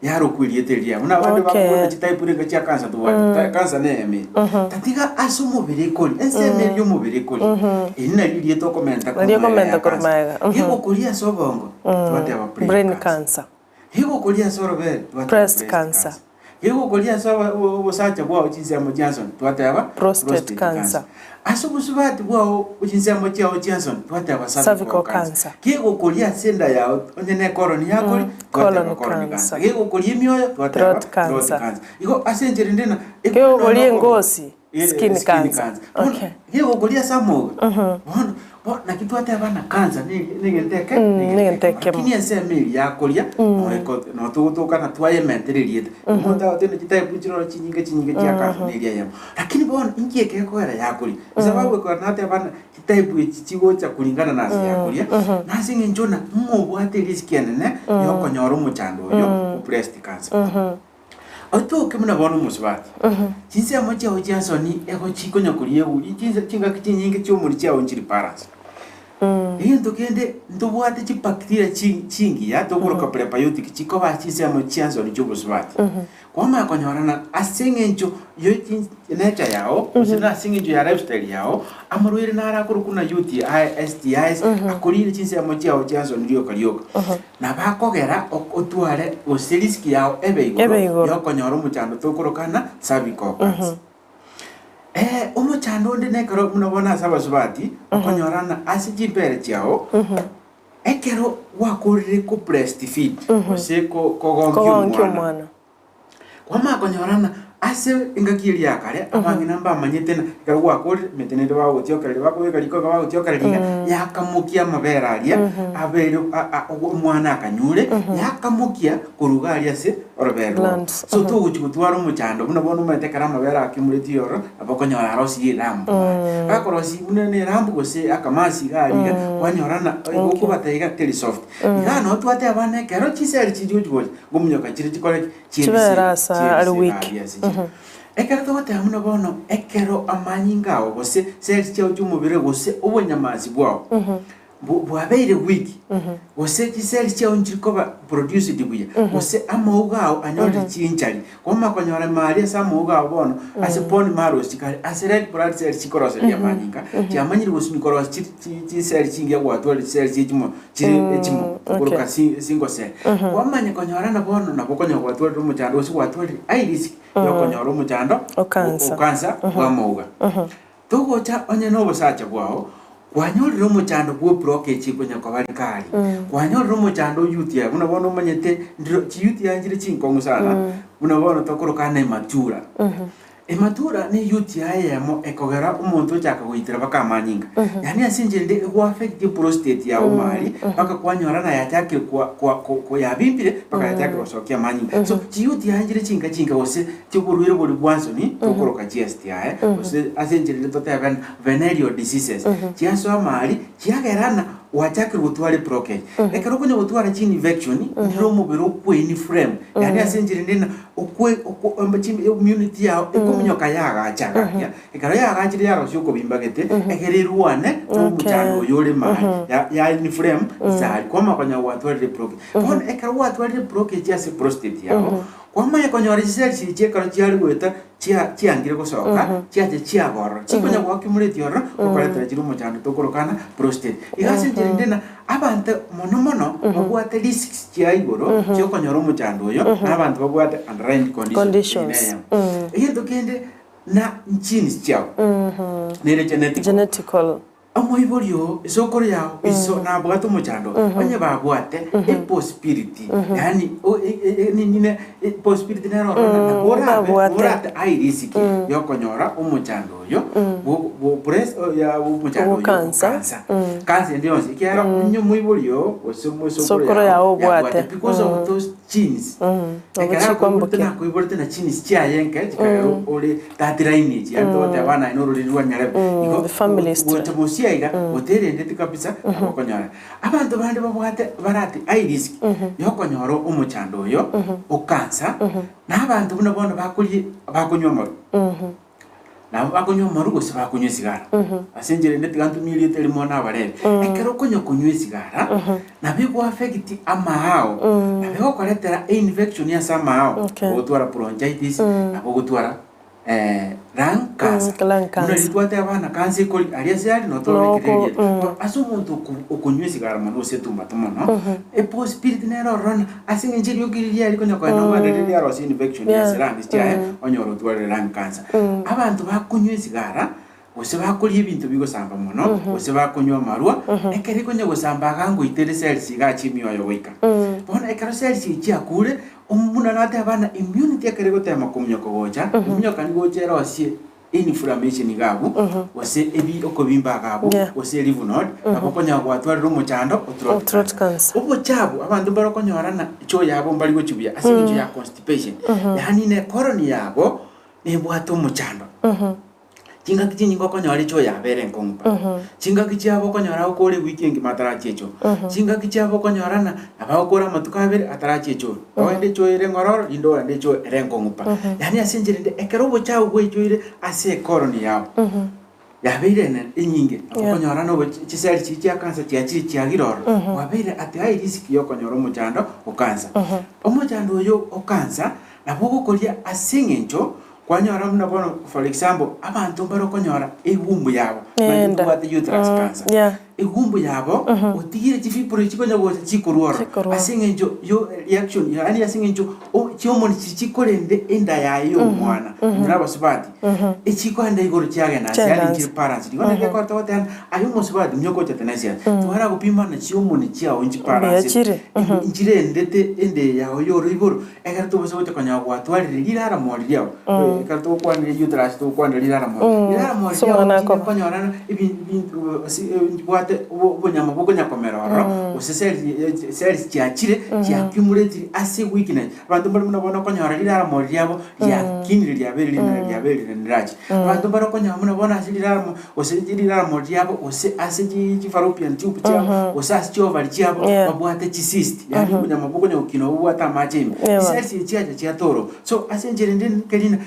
yarokwa erieta eria buna abande Okay. bakobuna chitype renge chia cancer tobwate Ta- cancer na eyemo ere tatiga ase omobere ekoria ensemo eria yomobere ekoria eri nario erieta okomenta Nario korwa magega okomenta ya korwa cancer. magega, mhm. Gegokoria ase obongo twateba brain Brain cancer. cancer. Gegokoria ase orobere twateba Breast breast cancer. cancer. Gegokoria ase obosacha bwao chinsemo chia nsoni twateba Prostate cancer. Ase obosubati bwao chinsemo chiao chia nsoni twateba Cervical cancer. Gegokoria ase enda yao onye ne colon yakori twateba Colon colon cancer. cancer. Gegokoria emioyo twateba Throat cancer. throat cancer. Igo ase enchera ende na Gegokoria engosi skin cancer. Bono Okay. gegokoria ase amauga bono bo naki twateba ng'a cancer ne negento eke negento ekemo. Lakini ensemo eria yakoria noreko notogotoka twayementera erieta. Omonto agoteba chitype nchiroro chinyinge chinyinge chia cancer na eria eyemo. Lakini bono inki eke gekogera yakoria? Esababu ekogera nateba ng'a chitype echi chigocha kulingana na ase yakoria, na ase eng'encho ng'a ng'obwate erisk enene ya okonyora omochando oyo o breast cancer. Otoke buna bono omosubati, chinsemo chiao chia nsoni ego chikonya koria eguri, chinsa chingaki chinyinge chi'omori chiao nchiri balance. Egento kende ntobwate chibacteria chi chingiya tokoroka prebiotic chikoba ase chinsemo chia nsoni chi'obosubati. Kwamanya konyorana ase eng'encho ye chin nature yao gose na ase eng'encho ya lifestyle yao, amarwaire naro akorokwa buna UTI, STIs, akorire chinsemo chiao chia nsoni rioka rioka. Nabo akogera otware gose risk yao ebe Ebe igoro igoro. yokonyora omochando tokorokana cervical cancer. Omochando onde nekero buna bono ase abasubati, okonyora ng'a ase chimbere chiao, ekero gwakorire ko breast feed gose ko- kogonkia Kogonkia omwana, omwana. Kwamanya konyora ng'a ase engaki eria ya kare, abang'ina mbamanyete ng'a ekero gwakorire, emete nere bagotiokereria bakobeka riko iga bagotiokereria iga, yakamokia amabere aria, abeire a- a omwana akanyure, yakamokia korwa iga aria ase orobere rwao. Glands, So togochi gotwara omochando buna bono omanyete ekero amabere akimoretie ororo, nabo okonyora arosirie erambu. Gakorosia buna na erambu gose akamasi iga aria iga, kwanyora ng'a gokobateba iga teri soft. Iga nabo twateba abana ekero chiseri chigochi gocha, Ngominyoka chire chikore ki? Chibere Chiebise, ase are chiebise weak. aria ase chire. Ekero togoteba buna bono, ekero amanyinga ao gose cells chiao chi'omobere gose obonyamasi bwao bo- bwabeire weak, gose chicells chiao nchiri koba produced buya, gose amauga ao anyorire chinchari, kwamanya konyora ime aria ase amauga ao bono, ase bone marrows chikare, ase red blood cells chikoroseria amanyinga, chiamanyire gosumi korosia chi- chi- chiseli chingiya gwatwarire chiseli chie chimo chire echimo Okay. okoroka singosee. Kwamanya konyora na bono nabo okonyora gwatwarire omochando gose gwatwarire high risk ya okonyora omochando O cancer. o cancer bw'amauga. Togocha onye na obosacha bwao, kwanyorire omochando bwa blockage ekonya koba rikari, kwanyorire omochando o UTI buna bono omanyete ndiro chi UTI nchire chinkong'u sana, buna bono tokoroka na ematura. Ematura ne UTI eyemo ekogera omonto ochaka goitera mpaka amanyinga. Yaani ase enchera ende egoaffect eprostate yago mari mpaka kwanyora na yachakire kwa kwa ko yabimbire mpaka yachakire gosokia amanyinga. So chi UTI nchire chinka chinka gose chioborwaire boria bwa nsoni tokoroka chi STI gose ase enchera ende totebe venereal diseases chiasoa mari chiagera ng'a. Gwachakire gotwara eblockage. Ekero okonya gotwara chinfection, ndire omobere okwe-inflame, yaani ase enchera ende ng'a okwe okwo embe chi immunity yao ekominyoka yagacha agakia. Ekero yagachire yarosia okobimba gete, egere erwane na omochando oyo ore maye, ya ya inflame isari, kwamanya konya gwatwarire eblockage. Bono ekero gwatwarire eblockage ase prostate yao, kwamanya konyora chiseli echi ekero chiare goeta chia chiangire gosoka, chiacha chiaga ororo, chikonya goaccumulate ororo, gokoretera chire omochando tokorokana prostate. Iga ase enchera ende ng'a abanto mono mono babwate risks chia igoro chiokonyora omochando oyo, na abanto babwate underlying condition eyio Conditions. neyemo. Egento kende na genes chiao, nere genetical. Genetical. Omoibori oo, esokoro yao, iso nabwate omochando oyo, onye babwate epossibility, yaani o- e- e- e- nini ne epossibility nere ororo ng'a nabo orabe, babwate. orate high risk yokonyora omochando oyo bwo bwo breast ya omochando Bwo oyo cancer. cancer. Cancer ende yonsi, ekiagera onye omoibori oo gose esokoro Sokoro yao yao obwate. yabwate because of those genes. Nabo Ekero akoiborete chikwambokia. nakoiborete na genes chiaye nke chikagera ore that lineage yaani togoteba bana aye nororeri rwa nyarebe igo the family history. gocha mosia iga oterendeti kabisa nabo okonyora. Abanto bande babwate barati high risk yokonyora omochando oyo o cancer na abanto buna bono bakoria bakonywa amaru. Nabo bakonywa amaru gose bakonywa esigara. Ase enchera ende tiga ntumie erieta erimo nabarebe. Ekero okonya konywa esigara, nabo ego affect amaao, nabo egokoretera einfection ase amaao, Okay. ogotwara bronchitis, nabo ogotwara lung cancer. Lung Buna cancer. riria twateba abana cancer ekori aria ase aria nabo twabekire Noko, erieta. Bono ase omonto oko- okonywa esigara mono gose etumbato mono, epossibility nere ororo ng'a ase eng'encho erioki riria rikonya kogenda omwana riria riarosia infection Yeah. ase lungs chiaye, onyore otwarire lung cancer. Abanto bakonywa esigara, gose bakoria ebinto bigosamba mono, gose bakonywa amarwa, ekero ekonya gosamba iga ngoitere cells iga chimioyo goika. Bono ekero cells echi chiakure, omo buna nateba ng'a immunity ekero egotema kominyoka gocha, eminyoka nigo gocha erosie inflammation iga abwo, gose ebi okobimba iga abwo, Yeah. gose lymph node, nabo okonyora gwatwarire omochando o throat O throat cancer. cancer. Obochabu abanto mbare okonyora ng'a choo yabo mbari gochia buya ase eng'encho ya constipation, yaani ne colon yabo nebwate omochando. Chingaki chinyinge okonyora echoo yabo ere enkong'u pa. Chingaki chiabo okonyora agokora ewiki engima atarachia echoo. Chingaki chiabo okonyora ng'a nabo agokora amatuko abere atarachia echoo. Ogende echoo ere eng'ororo rinde ogende echoo ere enkong'u pa. Yaani ase enchera ende ekero obochafu bwaichoire ase ecolon yao, yabeire ene enyinge, nabo Yeah. okonyora na obo chiseli chiria chia cancer chiachire chiagire ororo, kwabeire at high risk ya okonyora omochando o cancer. Omochando oyo o cancer, nabo ogokoria ase eng'encho Kwanyora buna bono for example abanto mbare okonyora egumbu yabo manyete Enda. tobwate uterus cancer Yeah. egumbu yabo otigire chifibroid chikonya gocha chikorwa ororo Chikorwa. ase eng'encho yo reaction yaani ase eng'encho o chihormone chiria chikorende enda yaye ya omwana onye na abasubati echikoenda igoro chiagenda inse Chiagenda yaani inse. nchiri balance igo naki ekero togoteba ng'a aye omosubati mbuya ogocha tenesia twaragopima na chihormone chiago Mbuya nchibalance chire. nchirendete ende yago ya oroiboro Ekero tobasa gocha konyora gwatwarire riraramo riria oo, ekero togokwanera uterus togokwanera riraramo, riraramo Ase riria omwana oo akoba. konyora ng'a ebi- binto ase bwate obo- obonyama bokonya komera ororo, gose cells cells chiachire chiaccumulatire ase weakness. Abanto mbare buna bono okonyora riraramo riabo riakinire riabeire rinene riabeire rinene rirache. Abanto mbare okonyora buna bono ase riraramo gose riraramo riabo gose ase chi chifallopian tube chiabo gose ase chiovary chiabo Yeah. babwate chicyst yaani obonyama bokonya gokina obobwate amache ime Yeah. chicells echi chiacha chiatorwa so ase enchera ende nkeri ng'a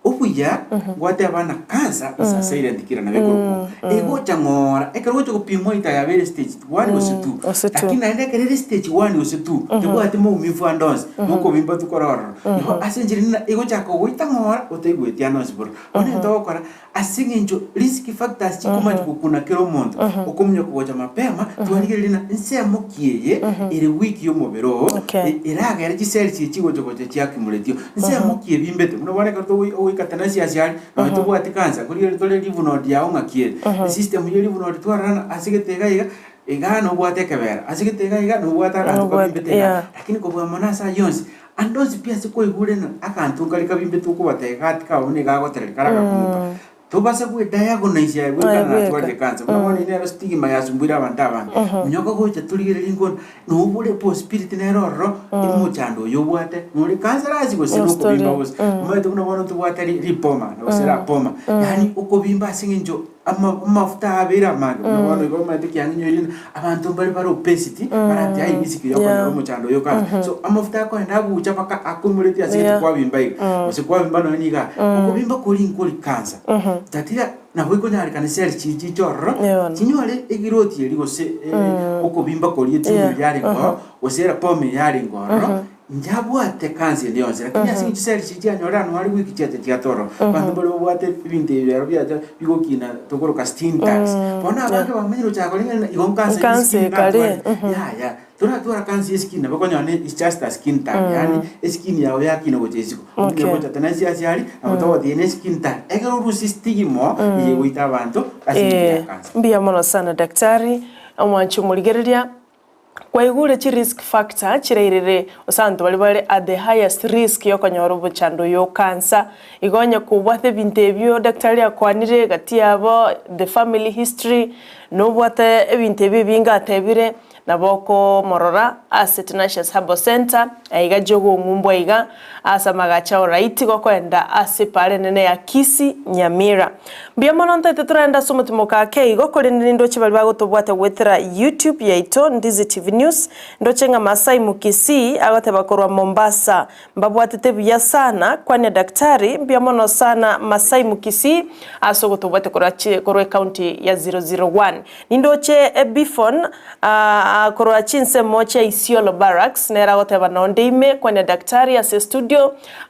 obuya gwateba ng'a cancer is a silent killer nabo ekorokwa egocha ng'ora ekero ogocha gopimwa ita yabeire stage one gose two Gose two. lakini naende ekero ere stage one gose two tebwati maumivu ande onsi nokobimba tu kore ororo igo ase enchera ende egochaka gogoita ng'ora otaigweti ande onsi bororo bono egento ogokora Ase eng'encho risk factors chikomanya gokuna kera omonto, okominyoka gocha mapema, twarigereria ng'a ensemo ki eye ere weak y'omobere oo, Okay. e- eragere chicells echi chigocha gocha chiaccumulatio. Nsemo ki ebimbete, buna bono ekero togoi ogoika tenacious aria, nonye tobwati cancer, korigereria tore lymph node yao ng'aki ere. Esystem ye lymph node twarora ng'a ase gete iga iga, igaa nobwate ekebera, ase gete iga iga nobwate aganto Nobwate, kabimbete igaa. yeah. Lakini kobua mono ase ayio onsi, Ande onsi pi ase kwaigure ng'a aganto nkare kabimbete okobatebia gati kao buna iga agotereri kare agakomoka, tobasa gwe-diagnose aye bweka Aye ng'a bweka. natwarire cancer. Buna bono ere nero stigma yasumbuire abanto abange. Monyoka gocha torigererie nkona, nobore possibility nere ororo, omochando oyo obwate, nore cancerous gose Gose tori. nokobimba gose. Omanyete buna bono tobwate ri- lipoma gose rapoma, yaani okobimba ase eng'encho. Ama amafuta abeire amange buna bono igo omanyete kiang'inyo eria abanto mbare bare obesity barati aye risk ya okonyora omochando oyo okare. So amafuta akoenda agucha mpaka akoimoretie ase egento kwabimba iga, gose kwabimba nonye niga, okobimba koria nkori cancer. Tatiga nabo ekonyarekana cell chiria chiche ororo, chinyore egrowth eria gose okobimba koria etumor eria yarenge ororo, gose erapoma eria yarenge ororo, Njabwate kansa ende yonsi, lakini ase eng'encho chiseri chiria chianyorire anwa are goika chiacha chiatorora. Abanto mbare babwate ebinto ebi biaro biacha bigokina tokoroka skin tags. Bono abange bamanyire gochaka koreng'ana igo nkansa ya Nkansa eskin ekare, natwarire. Yaya, toratwara kansa ya eskin nabo okonyora ne it's just a skin tag, yaani eskin yago yakina gocha isiko. Okay. Gocha tenensi ase aria, nabo togotebi ne eskin tag. Ekero orusie stigma eye egoita abanto ase eng'encho ya kansa. Mbuya mono sana daktari, omwanchi omorigereria. Kwaigure chi risk factor chirairire gose abanto baria bare at the highest risk yokonyora obochando oyo o cancer. Igo onye kobwate ebinto ebio daktari akwanire gati yabo the family history, nobwate ebinto ebio ebinge atebire, nabo okomorora ase Tenacious Herbal Centre, aiga Jogoo Ng'umbu aiga, ase amagacho ao right gokoenda ase epaara enene ya Kisii Nyamira. Mbuya mono ntaete toraende ase omotimoka ake igo, korende nindoche baria bagotobwata goetera YouTube yaito Ndizi TV News, ndoche ng'a Masai Mukisii agoteba korwa Mombasa mbabwatete buya sana, kwania daktari, mbuya mono sana Masai Mukisii ase ogotobwatia korwa korwa ecounty ya 001. Nindoche Bifon korwa chinsemo chia Isiolo Barracks nere agoteba nonde ime kwania daktari ase estudio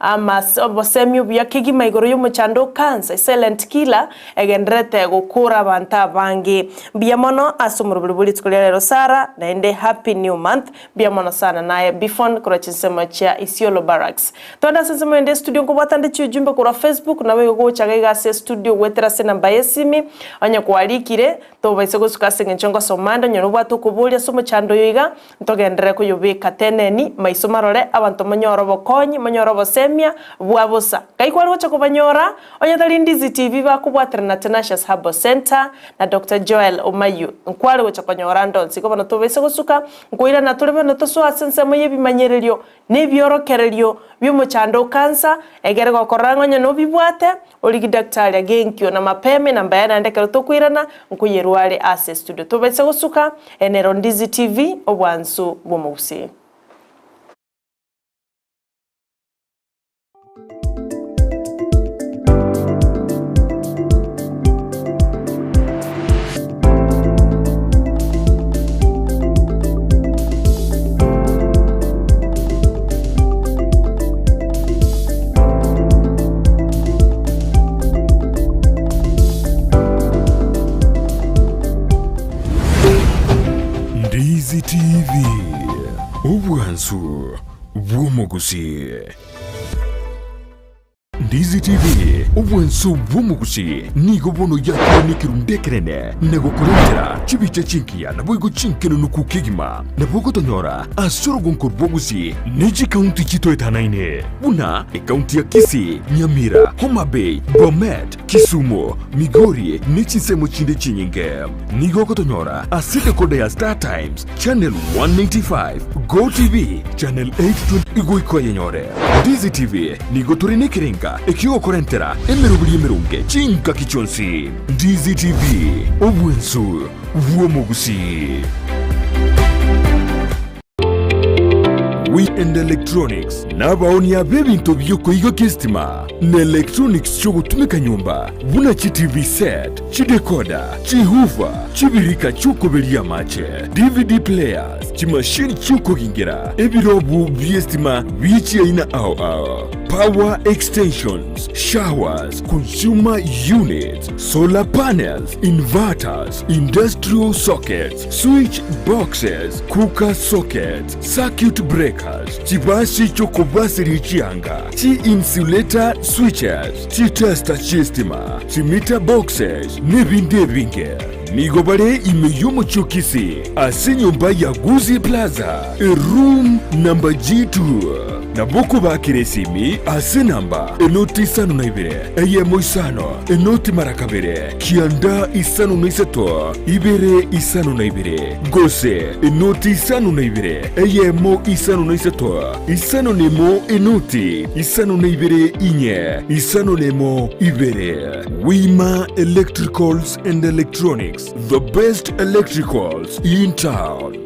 Amas obosemi obuya kegima igoro y'omochando o cancer, esilent killer, egendererete gokora abanto abange. Mbuya mono ase omorobori bwe rituko ria rero Sarah, naende happy new month. Mbuya mono sana naye Bifon korwa chinsemo chia Isiolo Barracks. Twende ase ensemo ende estudio nkobwata nde chiujumbe korwa Facebook nabo igo gocha iga ase estudio goetera ase enamba y'esimi onye kwarikire tobaisa gosuka ase eng'encho ngosoma ande onye nobwate okoboria ase omochando oyo iga Ntogenderere koyobeka teneni maiso marore abanto monyore obokonyi, monyore obosemia bwa bosa. Ngai kware gocha kobanyora, onye tari Ndizi TV bakobwaterana na Tenacious Herbal Centre na Doctor Joel Omayio. Nkware gocha konyora ande onsi. Igo bono tobaise gosuka, nkoirana tore bono tosoe ase ensemo y'ebimanyererio na ebiorokererio bi'omochando o cancer, egere gokorora ng'a onye nobibwate, Origie daktari agenkio na mapema enamba yaye naende ekero tokoirana nkoyerwa are ase estudio. Tobaisa gosuka, eye nero Ndizi TV, obwansu bw'omogusii. Ndizi TV, obwansu bw'omogusii. Ndizi TV, obwansu bw'omogusii nigo bono yakire nekerundu ekenene na gokorentera chibicha chingiya naboigo chinkenunuku kegima. Nabo ogotonyora ase orogonko rwa Gusii ne chikaunti chitoetanaine buna ekaunti ya Kisii, Nyamira, Homa Bay, Bomet, Kisumu, Migori ne chinsemo chinde chinyinge. Nigo ogotonyora ase decoder ya Star Times, Channel 195, Go TV, Channel 820 goika oyenyore. Ndizi TV nigo tore nekerenga ekiogokorentera emeroberi emeronge chingaki chionsi. Ndizi TV, obwensu bw'omogusii. We and Electronics nabaonia b'ebinto bi'okoigokia esitima na electronics chi'ogotumeka nyomba buna chi TV set, chidecoder, chihoofer, chibirika chi'okoberia amache, DVD players, chimashini chi'okogingera, ebirobu bi'esitima bie chiaina ao ao, power extensions, showers, consumer units, solar panels, inverters, industrial sockets, switch boxes, cooker sockets, circuit breakers, chibasi chi'okobasiria chianga, chi-insulator switches, chitester chi'estima, chimeter boxes, nebinde ebinge. Nigo bare ime y'omochie o Kisii ase enyomba ya Gusii Plaza, eroom number G2. Nabo okobakera esimi ase enamba enoti isano na ibere, eyemo isano, enoti mara kabere, kianda isano na isato, ibere isano na ibere, gose enoti isano na ibere, eyemo isano na isato, isano na emo enoti isano na ibere inye, isano na emo ibere. Wima Electricals and Electronics, the best electricals in town.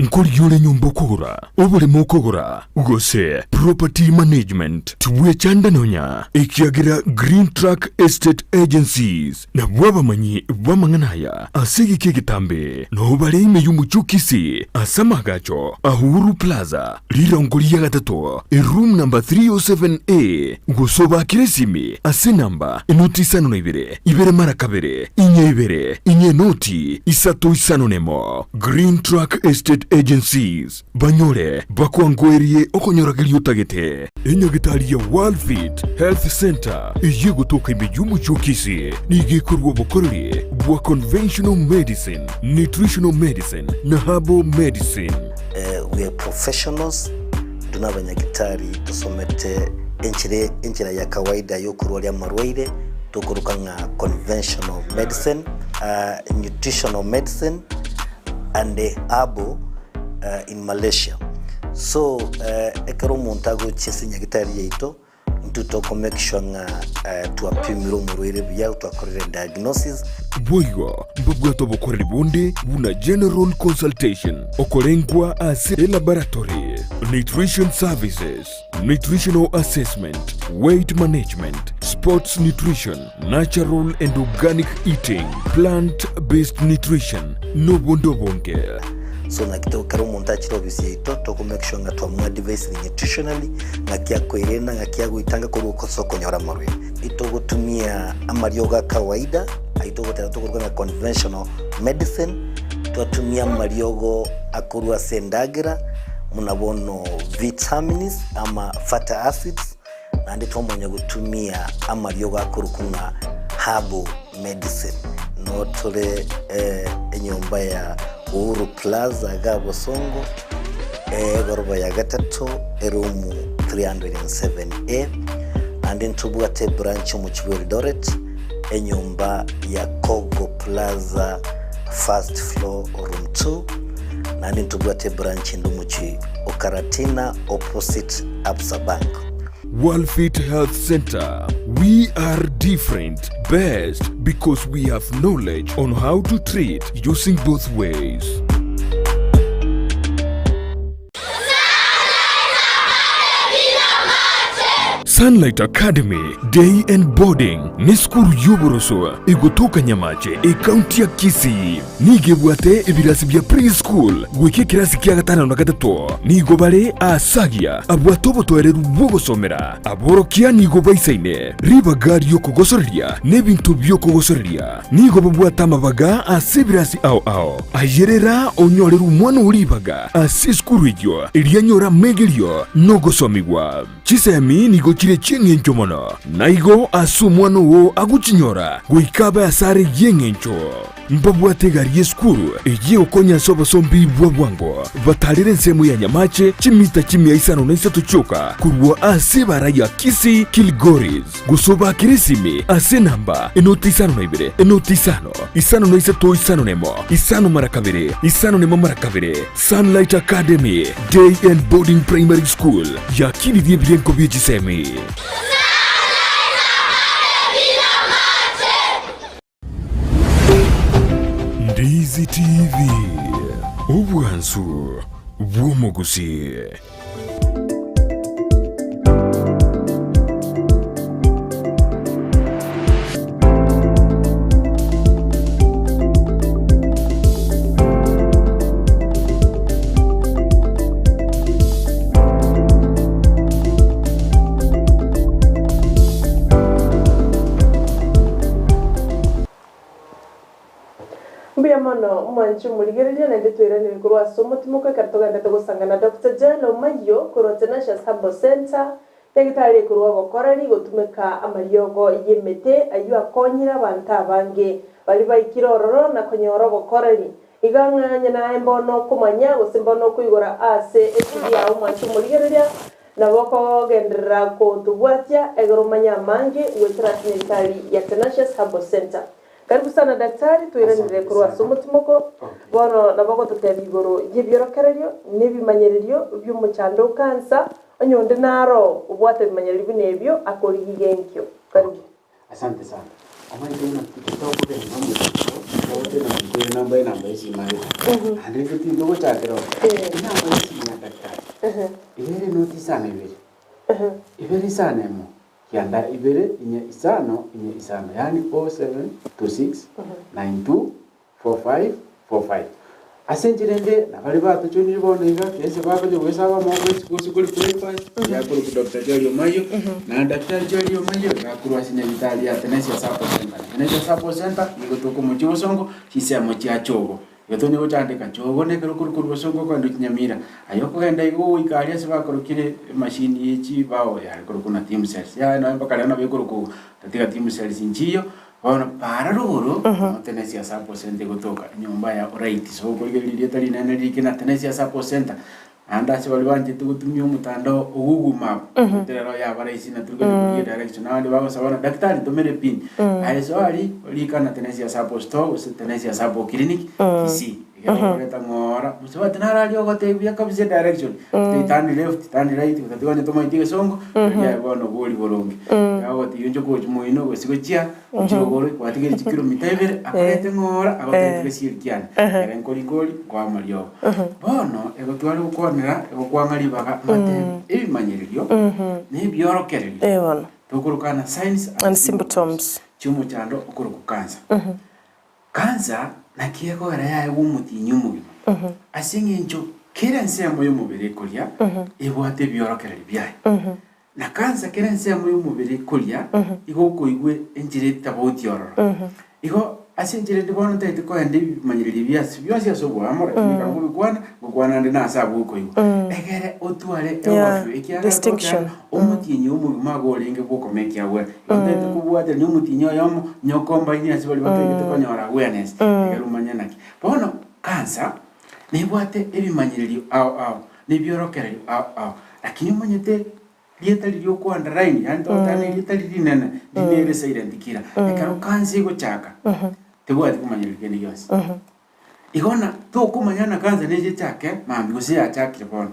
Nkorigia ore nyomba okogora, oboremo okogora, gose property management, tibwechanda nonya, ekiagera Green Track Estate Agencies nabwo abamanyi b'amang'ana aya ase egeka egetambe, nao bare ime y'omochie o Kisii ase amaagacho a Uhuru Plaza, rirongo ria gatato, eroom number 307A, gose obaakere esimi ase enamba enoti isano na ibere, ibere mara kabere, inye ibere, inye enoti isato isano nemo. Green Track Estate Agencies, banyore bakwangoerie okonyorageria otagete. Enyagitari ya Worldfit Health Centre eyio egotoka ime y'omochie o Kisii nigo ekorua obokoreri bwa conventional medicine, nutritional medicine na herbal medicine. We are professionals, intwe nabanyagitari tosomete enchera enchera ya kawaida yokorwaria amarwaire tokoroka ng'a conventional medicine, nutritional medicine and herbal in Malaysia. So ekero omonto agochia ase enyagitari yaito, Intwe toko make sure ng'a twapimire omorwaire buya, twakorire diagnosis. Boigo mbabwate obokoreri bonde buna general consultation, okorengwa ase elaboratory, nutrition services, nutritional assessment, weight management, sports nutrition, natural and organic eating, plant based nutrition, nobonde obonge. So naki to ekero omonto achire ofisi yaito toko make sure ng'a twamoadvisire nutritionally ng'aki akoerenda ng'aki agoitanga korwa ase okonyora amarwaire. Itogotumia amariogo a kawaida ayio togoteba tokoruga ng'a conventional medicine, twatumia amariogo akorwa ase endagera buna bono vitamins ama fatty acids, Naende twamanya gotumia amariogo akorokwa ng'a herbal medicine. Noo tore enyomba ya Uhuru Plaza iga Bosongo, egoroba ya gatato, eroom 307A. Naende ntobwate ebranch omochie bwa Eldoret, enyomba ya Kogo Plaza first floor room 2. Naende ntobwate ebranch ende omochie o Karatina opposite Absa Bank. Worldfit Health Centre, We are different, best because we have knowledge on how to treat using both ways. Sunlight Academy Day and Boarding nesukuru y'oboroso egotoka Nyamache ekaunti ya Kisii. Nigo ebwate ebirasi bia pre-school goika ekerasi kia gatano na gatato. Nigo bare aasagia abwate obotoereru bw'ogosomera. Aborokia nigo baisaine ribaga ri'okogosoreria na ebinto bi'okogosoreria. Nigo babwate amabaga ase ebirasi ao ao. Ayerera onyorere omwana oo ribaga ase esukuru eyio, erio anyore amegerio na ogosomigwa. Chisemi nigo chire chi'engencho mono, na igo ase omwana oo agochinyora goika abe asare y'engencho. Mbabwate egari y'esukuru eyio egokonya ase obosombi bwa bwango, batarere ensemo ya Nyamache chimita chimia isano na isato chioka korwa ase ebara ya Kisii Kilgoris, gose obaakere esimi ase enamba enoti isano na ibere, enoti isano, isano na isato isano na emo, isano mara kabere, isano na emo mara kabere. Sunlight Academy Day and Boarding Primary School yakinirie ebirengo bie chisemi. Ndizi TV, obwansu bw'omogusii. Bono mwanche omorigereria naende toiranere korwa ase omotimoko ekero togenderete gosangana Doctor Jael Omayio korwa Tenacious Herbal Centre, Nyagetari ekorwa obokoreri gotumeka amariogo y'emete ayio akonyire abanto abange baria baikire ororo na konyora obokoreri. Iga ng'a onye naye mbono okomanya gose mbono okoigora ase etibi yao mwanche omorigereria, nabo okogenderera kotobwatia egere omanye amange goetera ase nyagetari ya Tenacious Herbal Centre. Karibu sana daktari, toiranire Asante korwa ase sana. omotimoko. Okay. Bono nabo ogototebia igoro y'ebiorokererio na ebimanyererio bi'omochando o kansa, onye onde naro obwate ebimanyererio buna ebio, akorigia genkio. Karibu. Okay. Asante sana. Omanyete buna titokogenda omochando, togoteba ng'a nkoire namba enamba y'esimo aye. Naende intwe tintogochakera oo. Enamba y'esimo ya daktari, iga ere noti isano ibere, ibere isano emo. Kianda ibere inye isano inye isano, yaani 0726924545. Ase enchera ende nabaria batochonire bono iga, kese bakonya goesaba amaboko isiko gose kori breakfast, yakorokwa Doctor Joel Omayio, na Daktari Joel Omayio gakorwa ase nyagitari ya Tenesia Sacco Centre. Na Tenesia Sacco Centre nigo tokomochia bosongo chinsemo chia Chogo. Igo tonya gochandeka chogo nekero korwa korwa bosongo okogenda gochia Nyamira. Aye okogenda igo goika aria ase bakorokire emachine ye chibao yare korokwa na team cells. Yaya nonya mpaka rero nabo ekorokwa igo, tatiga team cells nchiyo, bono para rogoro noo Tenesia Sacco Centre egotoka, enyomba ya Oraiti. So okorigereria erieta rinene ririke na Tenesia Sacco Centre. Naende ase baria banchete gotumia omotandao o Google Map, omanyete rero yaba rahisi na tori konya korigia direction. Abande bagosaba ng'a daktari ntomere epin. Aye soa aria, orika ng'a Tenesia Sacco Store gose Tenesia Sacco Clinic, Kisii. Ekero okoreta ng'ora, mosubati naro aria ogotebia buya kabisa edirection, gose turn left, turn right, gotatiga onye tomaeti egesongo, rirorio aye bono obori boronge. Agogotebia onchoke gochia moino gose gochia. Gochia rogoro gwatigeire chikilomita ibere, akorete ng'ora, agotebia gesieri kiane, ekere nkorikori, nkoa amariogo. Bono egotware gokwanera, egokwang'a ribaga, ngatebe, ebimanyererio, na ebiorokererio, Eh, bono. tokorokana signs and And symptoms symptoms. chi'omochando okorokwa cancer. Cancer naki ekogera yaegwa omotienyi omogima, ase eng'encho kera ensemo y'omobere ekoria ebwate ebiorokererio biaye. Na kansa kera ensemo y'omobere koria igo okoigwa enchera etabauti ororo. Igo ase enchera ende bono ntagete koenda ebimanyererio ebi ase bionsi ase oboamo, lakini ekero nkobikwana, ngokwana ande nase abwo okoigwa. Egere otware Yeah, overview, ekiagera distinction. togoteba omotienyi omogima igo orenge bwokoma ekiagwera. Igo ntagete kobwaterania omotienyi oyomo, nyokombaini ase baria batagete konyora awareness, egere omanye naki. Bono kansa, nebwate ebimanyererio ao ao, na ebiorokererio ao ao. Lakini omanyete rieta riria oko underline, yaani togoteba na erieta riria rinene, riria nere silent killer. Ekero cancer egochaka, tebwati komanyereria kende gionsi. Igo na tokomanya na cancer neche echake mambia gose yachakire bono.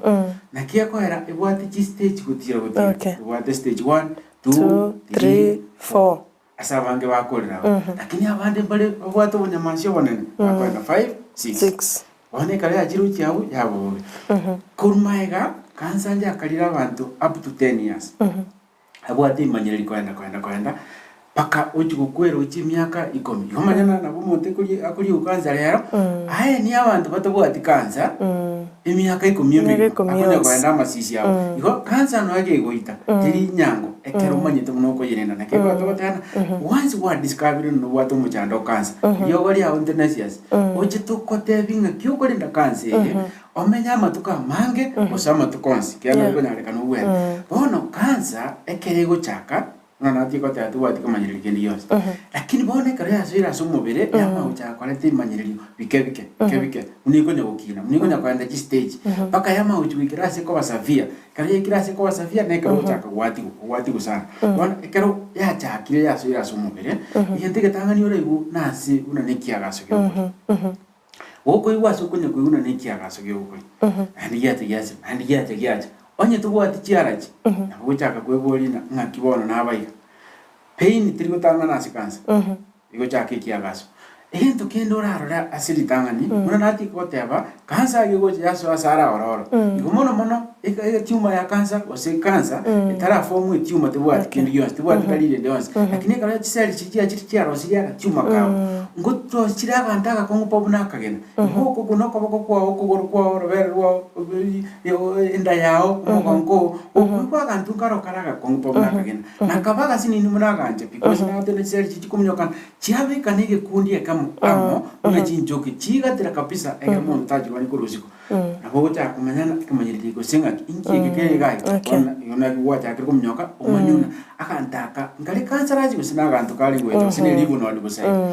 Naki ekoera ebwate chistage gotira gotira. Okay. Ebwate stage one, two, Two, three, three, four. four. Ase abange bakorera aba. Lakini abande mbare babwate obonyamansi obonene, bakoenda five, six. Six. Bono ekero yachire gochia abwo, yaba bobe. Korwa magega, kansa njakarire abanto up to ten years. Abwate imanyereri koenda koenda koenda, mpaka ochia gokwera gochia emiaka ikomi. Igo omanye na nabo omonto ekori akoriigwa kansa rero, aye niyo abanto batabwati kansa, emiaka ikomi Emiaka emegima, ikomi akonya yonsi. koenda amasisi abo. Igo kansa noyo egoita, teri nyango, ekero omanyete buna okoyerenda. Naki ekero togoteba ng'a once gwadiscoverire nobwate omochando o kansa, riogo riago tenacious, Oche togotebi ng'aki okorenda kansa eye, omenye amatuko amange gose amatuko onsi, ekiagera Yeah. nkonyarekana obwene. Bono kansa ekero egochaka, buna natie goteba tobwati komanyereria kende gionsi, lakini bono ekero yasoire ase omobere, yamanya gochaka koreta ebimanyererio bike bike, bike bike, buna ekonya gokina, buna ekonya koenda chistage, mpaka yamanya gochi goikera ase ekoba severe. Ekero yaikire ase ekoba severe, nekero ogochaka gwatigwa, ogwatigwa sana. Bono ekero yachakire yasoire ase omobere, egento egetang'ani oraigwe nase buna na ekiagaso gi'okoria. Gokoigwa ase okonya koigwa buna na ekiagaso gi'okoria, naende giacha giacha, naende giacha giacha. Onye tobwati chiarachi, nabo ogochaka kweboria ng'a ng'aki bono naba iga. Pain teri gotang'ana ase kansa, egochaka ekiagaso. Egento kende orarore ase ritang'ani, buna natie goteba, kansa eye egocha yasoa ase ara ororo. Igo mono mono, eka. Etumor ya cancer gose cancer etaraform etumor tebwati kende gionsi, tebwati dalili ende yonsi. Lakini ekero chiseli chiria chiachire chiarosirie agatumor kao, ngotosi chire abanto agakong'u pa buna akagena. Igo okogwa na okoboko kwao, okogoro kwao, orobere rwao, enda yao, omogongo oo, okoigwa aganto nkaro kare agakong'u pa buna akagena. Na kaba agasinini buna agancha pi, gose nagotebi chiseli chiria chikominyokana, chiabekana egekundi ekemo amo buna chinchoki, chigatira kabisa ekero monto tachirwani korwa isiko. Nabo ogochaka komanya ng'a ekemanyererio gose ng'aki, inki eke kere iga iga, Okay. bono igo naki gwachakire kominyoka omanye buna aganto aka nkare cancerous gose na aganto kare goeta gose ne ribononi bosa iga.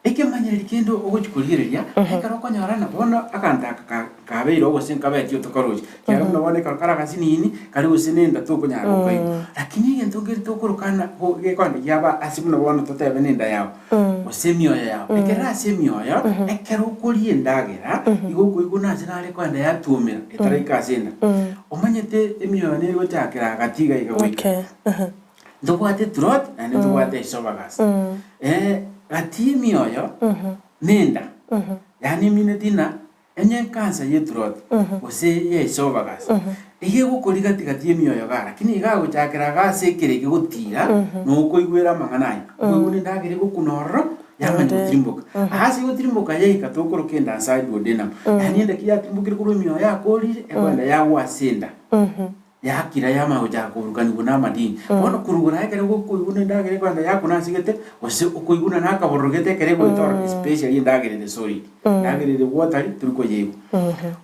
Ekemanyererio kende ogochi korigereria, ekero okonyora ng'a bono aganto aka ka kabeire oo gose nkabeti otokorochi, ekiagera buna bono ekero kare agasinini, kare gose na enda tokonyara gokoigwa. Lakini egento nkeri tokorokana go gekonde giaba ase buna bono totebe na enda yago, gose emioyo yao. Ekerero ase emioyo, ekero okoria endagera, igo okoigwa buna ase nare koenda yatuomera, etaraika ase enda. Omanyete emioyo nere gochakera gati iga iga goika. Okay. Ntobwate throat naende ntobwate esophagus. Gati y'emioyo na enda, yaani emineti ng'a onye ekansa ye throat gose ye esophagus, iga egokori gati gati y'emioyo igaa, lakini iga agochakera igaa ase ekere egotira, nokoigwera amang'ana aya. Okoigwa buna endagera egokuna ororo, yamanya gotirimboka. Ase egotirimboka yaika tokoroka enda nsa duodenum, yaani enda ki yatirimbokire korwa emioyo yakorire, ekoenda yagwa ase enda. Yakira yamanya gochaka koburukanigwa namadini. Bono korugora ekero gokoiguna endagera ekwenda yakuna ase gete, gose okoiguna na akabororo gete ekero egoeta ororo especially endagera ere solid. Endagera ere watery tori koyeigwa.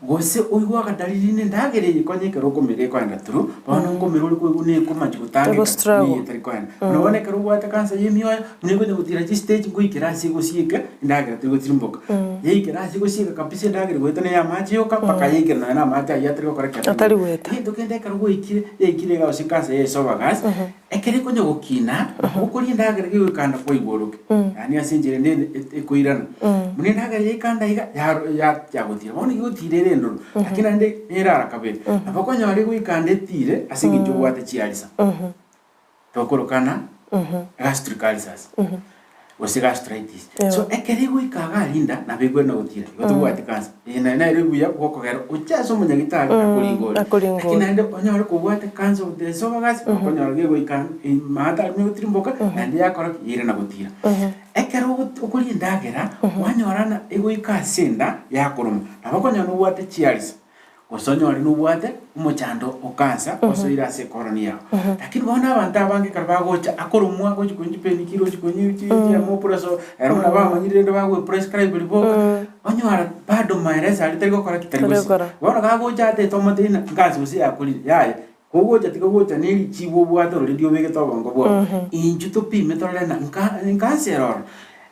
Gose oigwe akadalili na endagera eye konya ekero okomera ekoenda through, bono nkomera ore koigwa ekomachi gotangeka Ego struggle. niyo etari koenda. Buna bono ekero obwate cancer ya emioyo, buna ekonya gotira chistage ngoikera ase egosieka, endagera teri gotirimboka. Yaikera ase gosieka kabisa endagera egoeta na amache yoka mpaka yaikera nonya na amache ayio atari gokora ki? Atari goeta. Egento kende ekero gwaikire, yaikire iga gose cancer ya esophagus, ekero ekonya gokina, nabo okoria endagera gegoikanda kwaigwa oroke. Yaani ase enchera ende e- ekoirana. Buna endagera yaikanda iga, yaro ya yagotira. Bono egotira ere endoro, lakini naende nerara kabere. Nabo okonyora egoikanda etire ase eng'encho obwate chiarisa. Tokorokana gastric ulcers gose gastritis. So ekero egoika iga aria nda nabo ekwenda gotira igo tobwati cancer. Eye naye nere buya bwokogera oche ase omonyagitari akoringore. Akoringore. Lakini naende onyore kobwate cancer of the esophagus okonyora gegoika maate aria gotirimboka naende yakora ki? Yairana gotira. Ekero ogot okoria endagera kwanyora ng'a egoika ase enda yakoroma nabo okonyora nobwate chiarisa. Gose onyore nobwate omochando o kansa osoire ase ekoroni yao. Lakini bono abanto abange ekero bagocha akoromwa gochi konywa chipenikiri gochi konywa chiamopreso ero buna bamanyire rende bagoeprescribe riboka, onyora bado maelezo aria tari gokora ki? Tari Tari gosira. gokora. Bono gagocha atete omotebi ng'a nkansa gose yakorire, yaya, kogocha tiga gocha na erichibu obwate already obegete obongo bwao, inchuo topime torore ng'a nka nkansa ere ororo,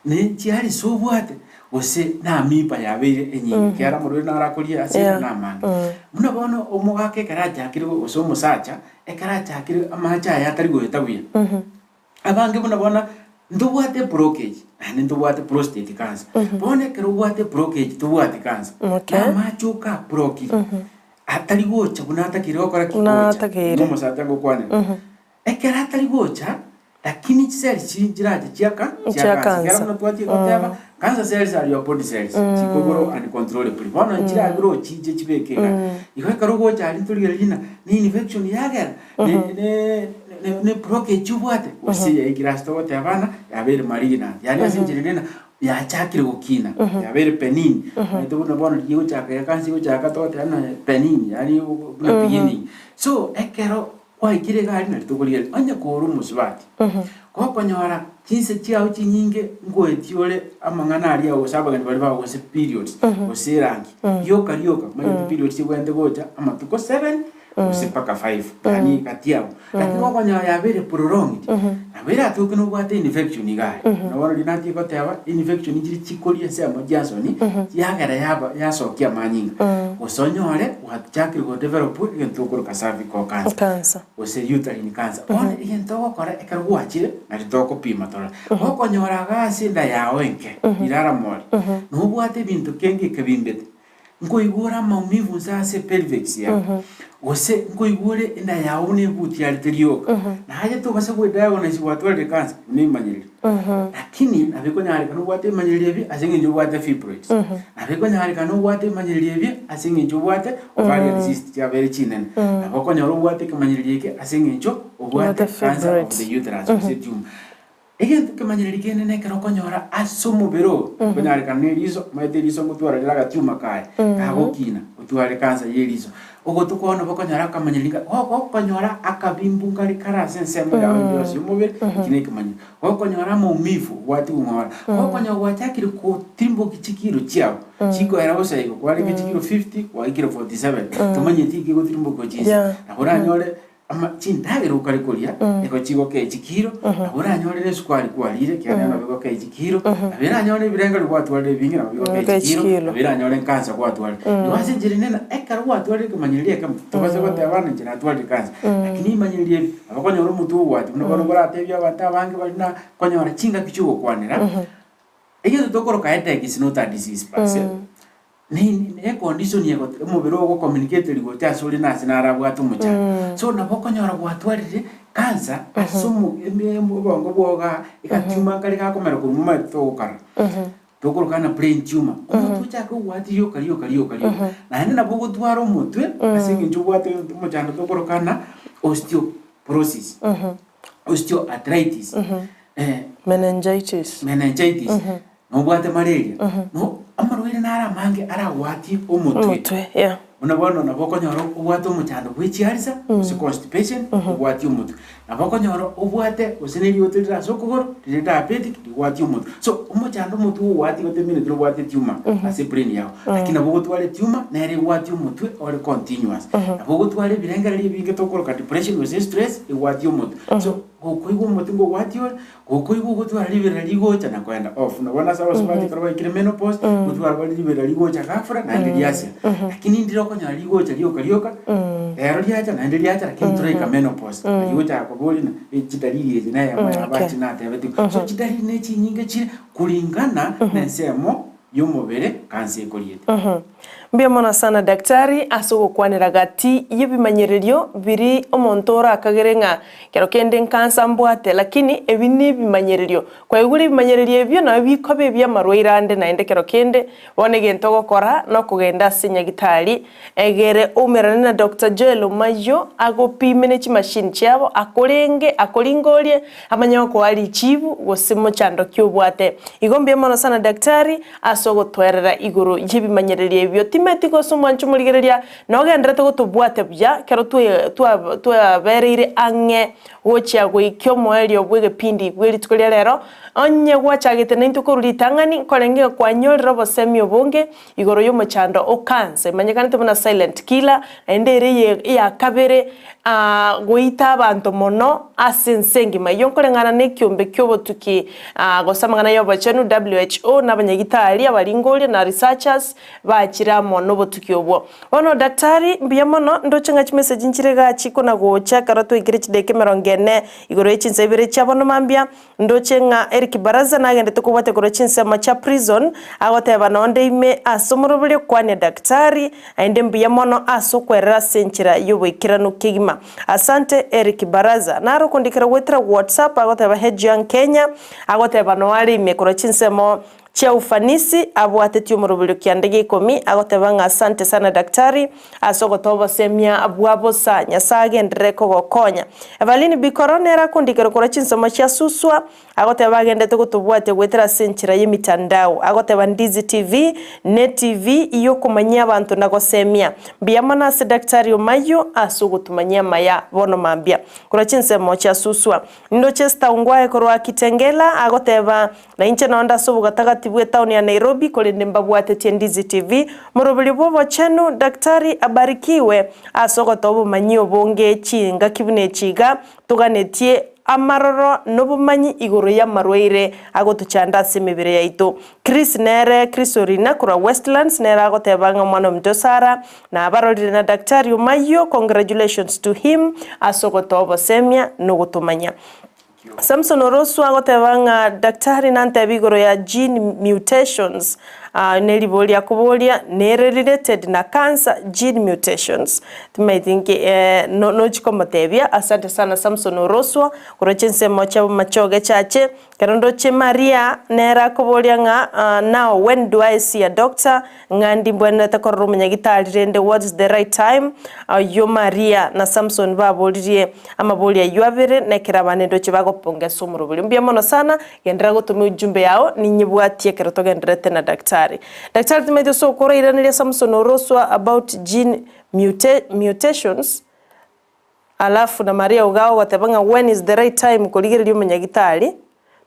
ne chiarisi obwate. Gose namipa yabeire enyinge, ekiagera omorwaire naro akoria ase Yeah. ere namange. Buna bono omogaka ekero achakire gose omosacha, ekero achakire amache aya atari goeta buya, abange buna bono ntobwate eblockage naende ntobwate prostate cancer. Bono ekero obwate eblockage tobwati cancer, Okay. na amache oka ablokire, atari gocha buna atakeire gokora ki? Buna Gocha. atakeire. Buna omosacha ngokwanera. Ekero atari gocha, lakini chiseli chiri nchirache chiaka Chia chia cancer. cancer. Ekero buna twatie goteba, cancer cells are your body cells, chikoigoro uncontrollably. Bono nchirabire ochiche chibeke iga. Igo ekero ogocha aria ntorigereria ng'a ne infection yagera, ne ne ne ne blockage obwate, gose yaikire ase togoteba ng'a yabeire malignant. Yaani ase enchera ere ng'a yachakire gokina, yabeire benign. Omanyete buna bono riria egochaka ya cancer egochaka togoteba ng'a benign, yaani buna beginning. So ekero Gwaikire iga aria na rituko riaria, onye kore omosubati, gokonyora chinse chiao chinyinge ngoetie ore amang'ana aria gose abageni baria bao gose periods, gose erangi, rioka rioka, omanyete periods ebwenerete gocha amatuko seven gose mpaka five, yaani gati abwo. Lakini gokonyora yabeire prolonged, nabo eratoke nobwate infection iga aria. Buna bono riria natie goteba, infection nchiri chikoria ensemo chiasoni, chiagera yaba yasokia amanyinga, gose onyore Gwachakire godevelop egento okoroka cervical cancer Cancer. gose uterine cancer. Bono egento ogokora ekero gwachire nari togopima torore. Gokonyora iga ase enda yao enke rirara more, nobwate ebinto kenge ekebimbete, nkoigwa ore amaumivu nse ase pelvics yao. Gose nkoigwa ore enda yao buna ebuti yarete rioka, na aye tobasa goediagonise gwatwarire cancer, buna ebimanyererio. Lakini nabo ekonyarekana obwate ebimanyererio ebi ase eng'encho obwate fibroids. Nabo ekonyarekana obwate ebimanyererio ebi ase eng'encho obwate ovarian cyst chiabeire chinene. Nabo okonyora obwate ekemanyererio eke ase eng'encho obwate Obwate cancer of fibroids. the uterus gose tumor. Egento kemanyererio kende nekero okonyora ase omobere oo, okonyarekana na eriso, omanyete eriso ngotwara rire agatiuma kaye, kagokina, otware cancer ya eriso. Ogoto kwao nabo okonyora akamanyererio ng'a go gokonyora akabimbu nkare kare ase ensemo yao ende yonsi ya omobere, eki na ekemanyererio. Gokonyora amaumivu, obwati gong'ora, gokonyora gwachakire kotirimboki chikiro chiao, chikoera bosa igo, kwarenge chikiro 50, gwaikire 47, tomanyeti eki egotirimboki gochia inse. Nabo oranyore Ama chindagera okare koria nigo chigokea chikiro, nabo oranyore na esukari kwarire, ekiagera nabo egokea chikiro, nabo eranyore ebirengererio gwatwarire ebinge nabo bigokea Bigokea chikiro, chikilo. nabo eranyore enkansa gwatwarire. Igo ase enchera ende ng'a ekero gwatwarire ekemanyererio ekemo, tobasa goteba ng'a inche natwarire kansa, lakini ebimanyererio ebi, nabo okonyora omotwe ogwatia, buna bono oratebie abanto abange bari na konyora chingaki chiogokwanera, egento tokoroka headache is not a disease per se. Necondition egote omobere ogo communicated gocha ase ore nase narabwate omochando. So nabo okonyora gwatwarire cancer ase omo eme obongo bwago igaa egatiuma nkare gakomera korwa momanyete togokara. Tokoroka ng'a brain tumor. Omotwe ochake kogwatia rioka rioka rioka rioka. Naende nabo ogotwara omotwe ase eng'encho obwate omochando tokoroka ng'a osteoporosis, osteoarthritis, Meningitis. meningitis. Nobwate malaria, no amarwaire naro amange aragwatie omotwe. Omotwe, yeah. Buna bono nabo okonyora obwate omochando bwe chiarisa gose constipation ogwatie omotwe. Nabo okonyora obwate gose na erioto rire ase okogoro rire diabetic rigwatie omotwe. So omochando omotwe ogwatie gotemineti nobwate etumor ase ebrain yago. Lakini nabo ogotwara etumor nere egwatie omotwe ore continuous. Nabo ogotwara ebirengererio ebinge tokoroka depression gose stress egwatie omotwe. So gokoigwa omotwe ngogwatie ore. Gokoigwa ogotwara riberera rigocha na koenda off, na bono ase abasubati ekero baikire menopause, gotwara bare riberera rigocha ghafla naende riasia. Lakini ndire okonyora rigocha rioka rioka, rero riacha naende riacha lakini toraika menopause. Ayio gochaka koboria ng'a eh chidalili echi na eyemo ya abachi natebetigwe. So chidalili ne chinyinge chire kulingana na ensemo y'omobere kansa ekoriete. Mbuya mono sana daktari ase ogokwanera gati y'ebimanyererio biri omonto orakagere ng'a kero kende nkansa mbwate lakini ebi nebimanyererio. Kwaigure ebimanyererio ebio nabo bikoba ebiamarwaire ande naende kero kende bono egento ogokora nokogenda ase nyagitari egere oumerane na Doctor Joel Omayio agopime ne chimachine chiabo akorenge akoringorie amanye gokoa richibu gose mochando ki obwate. Igo mbuya mono sana daktari Ase ogotoerera igoro y'ebimanyererio ebio, timeti gose omwancho omorigereria, na ogendererete gotobwatia buya ekero twabereire ang'e gochia goikia omoerio bw'egepindi bwe rituko ria rero. Onye gwachagete naintwe korwa ritang'ani, nkorenge ng'a kwanyorire obosemi obonge igoro y'omochando o cancer, emanyekanete buna silent killer, naende ere eya kabere goita abanto mono ase ense engima. Eyio nkoreng'ana nekiombe ki'obotuki Gose amang'ana y'obochenu, WHO, na abanyagitari, abaringoria, na researchers bachire amo nobotuki obwo. Bono daktari, mbuya mono, ndoche ng'a chimessage nchire igaa chikona gocha ekero twaikire chidakika emerongo ene igoro ye chinsa ibere chia bono mambia, ndoche ng'a Eric Baraza nagendete kobwatia korwa chinsemo chia prison, agoteba nonde ime ase omoroberio kwania daktari, naende mbuya mono ase okwerera ase enchera y'oboikeranu kegima. Asante Eric Baraza. Naro okondikera goetera WhatsApp agoteba Hejiang Kenya, agoteba noe are ime korwa chinsemo chia ufanisi abwatetie omoroberio kianda gia ikomi agoteba ng'a asante sana daktari ase ogotoa obosemia bwa bosa Nyasae agenderere kogokonya. Evaline Bikoro nere akondikera korwa chinsemo chia Suswa Agoteba agendete gotobwatia goetera ase enchera y'emitandao. Agoteba Ndizi TV ne TV y'okomanyia abanto na gosemia. Mbuya mono ase Daktari Omayio ase ogotumanyia amaya bono mambia. Korwa chinsemo chia Suswa. Nindoche Esther Ongwae korwa Kitengela agoteba nainche nonde ase obogatagati bw'etown ya Nairobi korende mbabwatetie Ndizi TV. Moroberio bw'obochenu Daktari abarikiwe ase ogotoa obomanyi obonge chingaki buna echi iga Toganetie amaroro nobomanyi igoro y'amarwaire agotochanda ase emebere yaito. Chris nere Chris Orina korwa Westlands nere agoteba ng'a omwana ominto Sarah nabarorire na Daktari Omayio congratulations to him ase ogotoa obosemia nogotomanya. Samson Orosu agoteba ng'a Daktari nantebe igoro ya gene mutations. Ne riborio akoboria nere related na cancer gene mutations timaeti nki nochi komotebia asante sana Samson Oroswa korwa chinsemo chia Bomachoge chache ekero ndoche Maria nere akoboria ng'a now when do I see a doctor ng'a ndi mbwenerete korora omonyagitari rende what is the right time oyio Maria na Samson baboririe amaborio ayio abere na ekero abande ndoche bagopongesa omorobori mbuya mono sana Genderera gotoma ujumbe yao, ninyebwatie ekero togendererete na daktari. Daktari timaeti ase okorairaneria Samson Oroswa about gene muta mutations alafu na Maria iga ogoteba ng'a when is the right time korigereria omonyagitari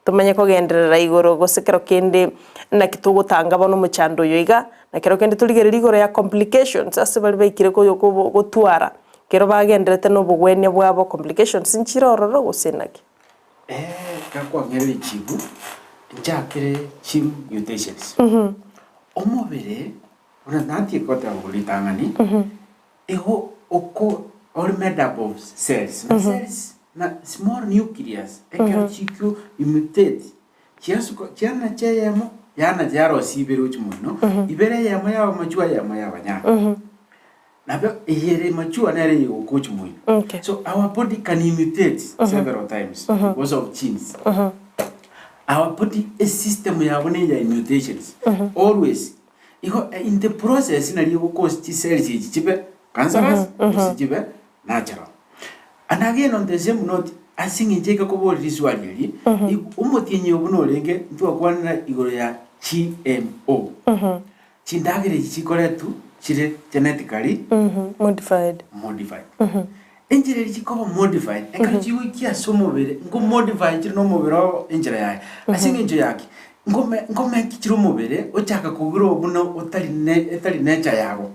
tomanye kogenderera igoro gose kero kende naki togotanga bono omochando oyo iga, na kero kende torigererie igoro ya complications ase baria baikire koyo kobo gotwara kero bagendererete na obogwenia bwabo complications nchire ororo gose naki. Ee, gakwang'eire richibu, nchakere chi mutations. Omobere, buna natie goteba korwa ritang'ani, igo oko ore made up of cells, na cells na small nucleus ekero chikio mutate, chiasuka chianacha eyemo, yanacha yarosia ibere gochia moino, ibere eyemo yaba mature eyemo yaba nyanga. Nabo eye ere mature nere eye gokochi moino. Okay. So our body can imitate several times because of genes. Our body a system yabo ne ya mutations always. Igo eh, in the process nari egocause chicells echi chibe cancerous gose chibe natural. And again on the same note ase eng'encho ekakoboria riswali eri, omotienyi obo norenge ntwakwanera igoro ya GMO. Chindagera echi chikoretwe chire genetically Modified. modified. Enchera eri chikoba modified, ekero chigoikia ase omobere, nko modify chire na omobere oo enchera yaye. Ase eng'encho yaki, nkome nkomeki chire omobere ochaka kogrow buna otari ne etari nature yago.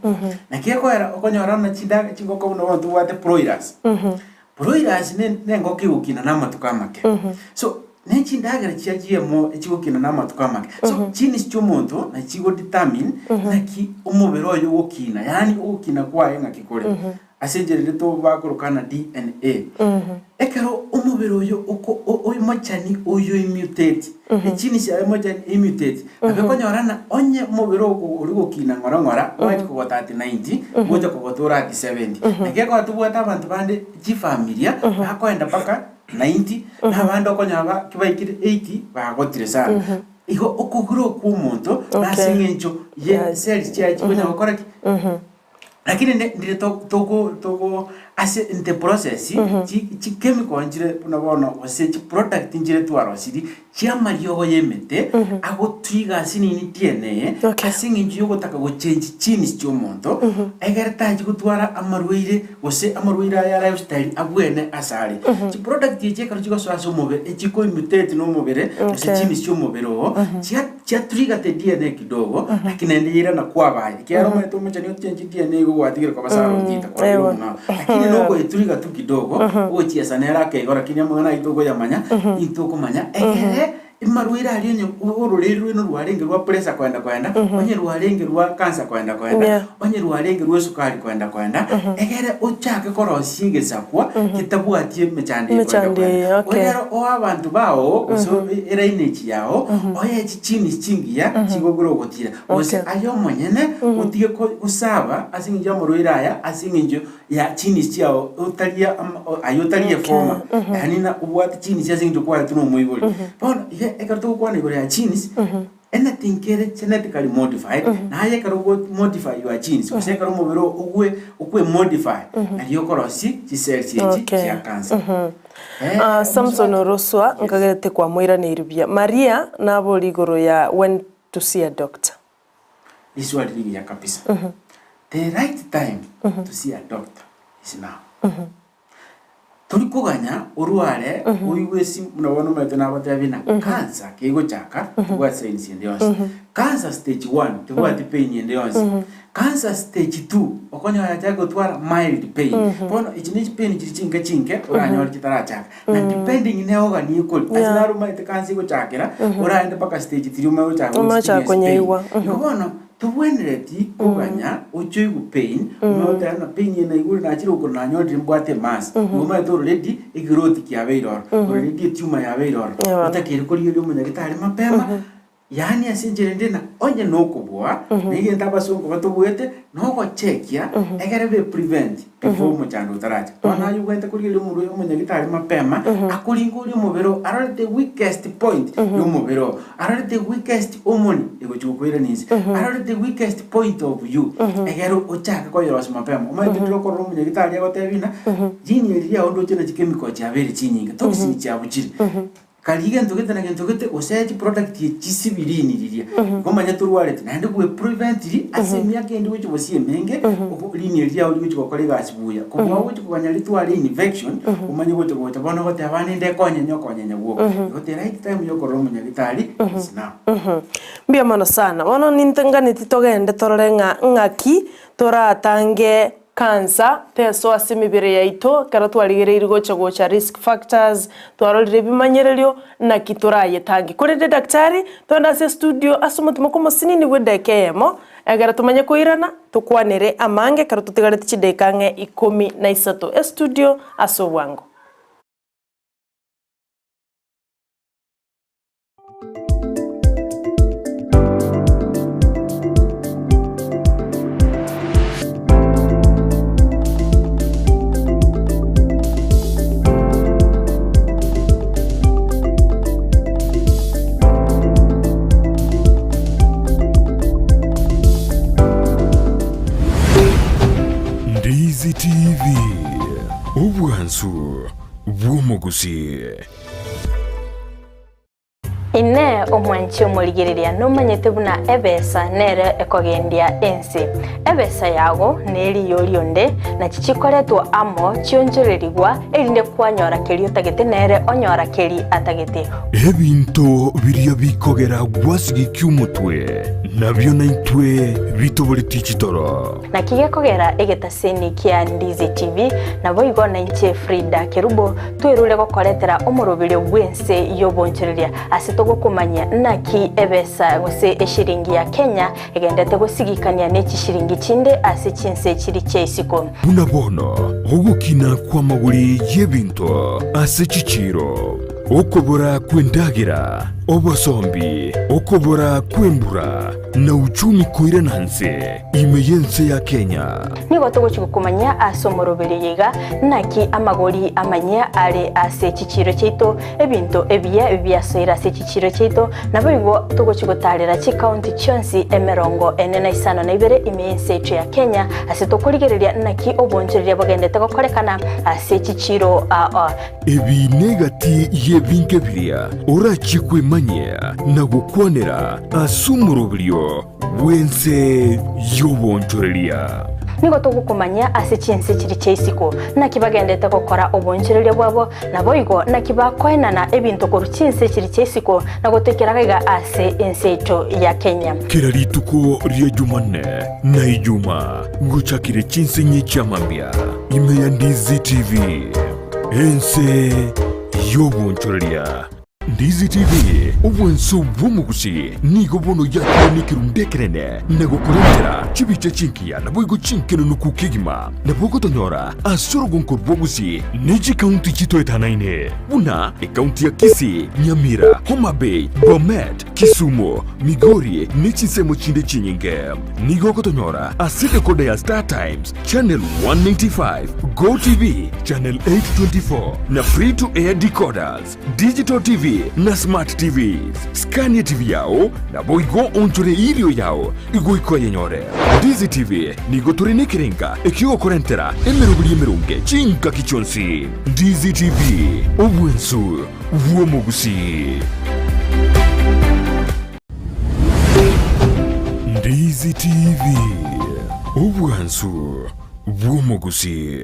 Naki ekoera okonyora buna chindaga chingoko buna bono tobwate broilers. Broilers ne nengoko egokina na amatuko amake. So, ne chindagera chia GMO echigokina na amatuko amake. So, genes chia omonto nachi chigo determine naki omobere oye ogokina, yaani ogokina kwaye ng'aki kore. Ase enchera eria tobakorokana na DNA. Ekero omobere oyo oko o- oimochani oyo imutate, egenes yaye emochani imutate, nabo ekonyora ng'a onye omobere ogo ori gokina ng'ora ng'ora, gwachia kogota ati 90, gocha kogota ore ati 70. Naki ekero tobwate abanto bande chifamilia, bakoenda mpaka 90, na abande okonyora ba kibaikire 80, bagotire sana. Igo okogrow kwa omonto, nase Okay. eng'encho ye cells chiaye chikonya gokora ki? Lakini ne ndire to- togo togo ase in the process chi chichemical nchire buna bono gose chiproduct nchire twarosirie chiamariogo ya emete agotwiga ase nini DNA Okay. ase eng'encho ya ogotaka gochange genes chia omonto egere tachi gotwara amarwaire gose amarwaire aya lifestyle abwene ase are. Chiproduct echi ekero chigosoa ase omobere echikoimitate na omobere gose Okay. genes chia omobere oo chia Chiatrigate DNA kidogo, lakini naende yairana kwabaye. Ekiagera omanyete omochani ochenche DNA igo gwatigire koba Sarah Ontita kwabire Ewa. omong'ao. Lakini nogoetriga tu kidogo, ogochiesa nere akeigo lakini amang'ana ayio tokoyamanya, intokomanya ekere amarwaire aria onye ororeri rwaino rwarenge rwa pressure koenda koenda, onye rwarenge rwa cancer koenda koenda, Yeah. onye rwarenge rwa esukari koenda koenda, egere ochake korosia egesakwa getabwati emechando eye koenda Emechando koenda. eye, okay. Ogere oe abanto bao gose elineage yao, oye chigenes chingiya chigokora ogotira. Gose Okay. aye omonyene otige ko- gosaba ase eng'encho y'amarwaire aya ase eng'encho ya genes chiao otaria ama aye otaria efoma yaani na obwate genes ase eng'encho kwaetwe na omoibori. Bono iga ekero togokwana igoro ya genes, anything kere genetically modified, naye ekero ogo modify your genes gose ekero omobere oo ogwe okwe modify, nario okorosia chicells echi Okay. chia cancer. Eh, Ah, Samson omosubati- Oroswa Yes. nkagerete kwamoiraneiri buya. Maria nabori igoro ya when to see a doctor. Riswali rigiya kabisa. The right time to see a doctor is now. Tori koganya orware oigwe esi buna bono omanyete nagotebi ng'a cancer kegochaka tebwati signs ende yonsi. Cancer stage one tebwati pain ende yonsi. Cancer stage two okonyora yachaka gotwara mild pain. Bono echi ne chipain chiri chinke chinke oranyore chitarachaka. Na depending ne organ ekori ase Yeah. naro omanyete cancer egochakera oraende mpaka stage three omanye gochaka Omanye goexperience gochaka pain. konyeigwa. Igo bono Tobwenereti koganya ochoigwe pain, omanye goteba ng'a pain eye naigure nachire gokora nanyorire mbwate emass. Igo omanyete already ekeroti kiabeire ororo, already etumor yabeire ororo. Eeh. Otakeire korigereria omonyagitari mapema. Yaani ase enchera ende na onye nokobua, na egento abasongo batobuete, nogochekia egere be prevent before omochando otaracha. Bono aye obwenerete korigereria omorwaire omonyagitari mapema, akoringe oria omobere oo, arore the weakest point ya omobere oo, arore the weakest hormone egochi gokoirania inse, arore the weakest point of you, egere ochake koyerosia mapema. Omanyete ndire okorora omonyagitari agotebia ng'a, gene eri riao ndoche na chikemikal chiabeire chinyinge, toxin chiabuchire. Karia gento gete na gento gete, gose chiproduct echi chisibirini riria, igo omanye torwareti, naende gwe preventiri ase emiaka ende gochia gose emenge, obo rini eri riago rigochia gokora egasi buya. Kobua ogochia koganya ritware infection, omanye gocha gocha bono ogoteba bana inde ekonyenya okonyenya gwoka. Igo the right time ya okorora omonyagitari is now. Mbuya mono sana. Bono ninte nganeti togende torore ng'a ng'aki toratange Cancer tesoa ase emebere yaito ekero twarigereiri gocha gocha risk factors, twarorire ebimanyererio naki torayetange. Korende daktari, twende ase estudio ase omotimoko omosinini bwe edaika eyemo, egere tomanye koirana tokwanere amange ekero totigareti chidaika ang'e ikomi na isato. Estudio ase obwango. Ndizi TV, obwansu bw'omogusii. Inee! Omwanchi omorigereria nomanyete buna ebesa nere ekogendia ense? Ebesa yago neriyo rionde, nachi chikoretwa amo chionchorerigwa, erinde kwanyora keria otagete nere onyora keri atagete. Ebinto biria bikogera gwasigikia omotwe, nabio naintwe bitoboretie chitoro. Naki gekogera egetaseni kia Ndizi TV, naboigo nainche Frida Kerubo, twerure gokoretera omoroberio bw'ense y'obonchoreria ase togokomanyia naki ebesa gose eshiringi ya Kenya egendete gosigikania ne chishiringi chinde ase chinse chiri chia isiko. Buna bono ogokina kw'amagori y'ebinto ase chichiiro, okobora kw'endagera, obosombi, okobora kw'embura, na uchumi koirana nse ime y'ense ya Kenya. Nigo togochia gokomanyia ase omoroberio oyo iga, naki amagori amanyia are ase chichiiro chiaito, ebinto ebiya biasoire ase chichiiro chiaito, naboigo togochia gotaarera chikaunti chionsi emerongo ene na isano na ibere ime y'ense yaito ya Kenya, ase tokorigereria naki obonchoreria bogendete gokorekana ase chichiiro aa. Ebi negati y'ebinto biria orachie kwemanyia na gokwanera ase omoroberio bw'ense y'obonchoreria. Nigo togokomanyia ase chinse chiria chia isiko, naki bagendete gokora obonchoreria bwabo, naboigo naki bakoenana ebinto korwa chinse chiria chia isiko na gotoikera gaiga ase ense yaito ya Kenya. Kera rituko ria Jumanne na Ijuma gochakire chinse inye chia mambia ime ya Ndizi TV, ense y'obonchoreria. Ndizi TV, obwanso bw'omogusi, nigo bono yakire nekerundu ekenene na gokorentera chibicha chingiya naboigo chinkenenuku kegima. Nabo ogotonyora ase orogonko rw'ogusi ne chikaunti chitoetanaine buna ekaunti ya Kisii, Nyamira, Homa Bay, Bomet, Kisumu, Migori ne chinsemo chinde chinyinge. Nigo ogotonyora ase decoder ya Star Times, Channel 195, Go TV, Channel 824 na Free to Air decoders. Digital TV na Smart TVs. Skania TV yao naboigo onchore irio yao igoika oyenyore. Ndizi TV nigo tore nekerenga ekiogokorentera emeroberi emeronge chingaki chionsi. Ndizi TV, obwensu bw'omogusii. Ndizi TV, obwansu bw'omogusii.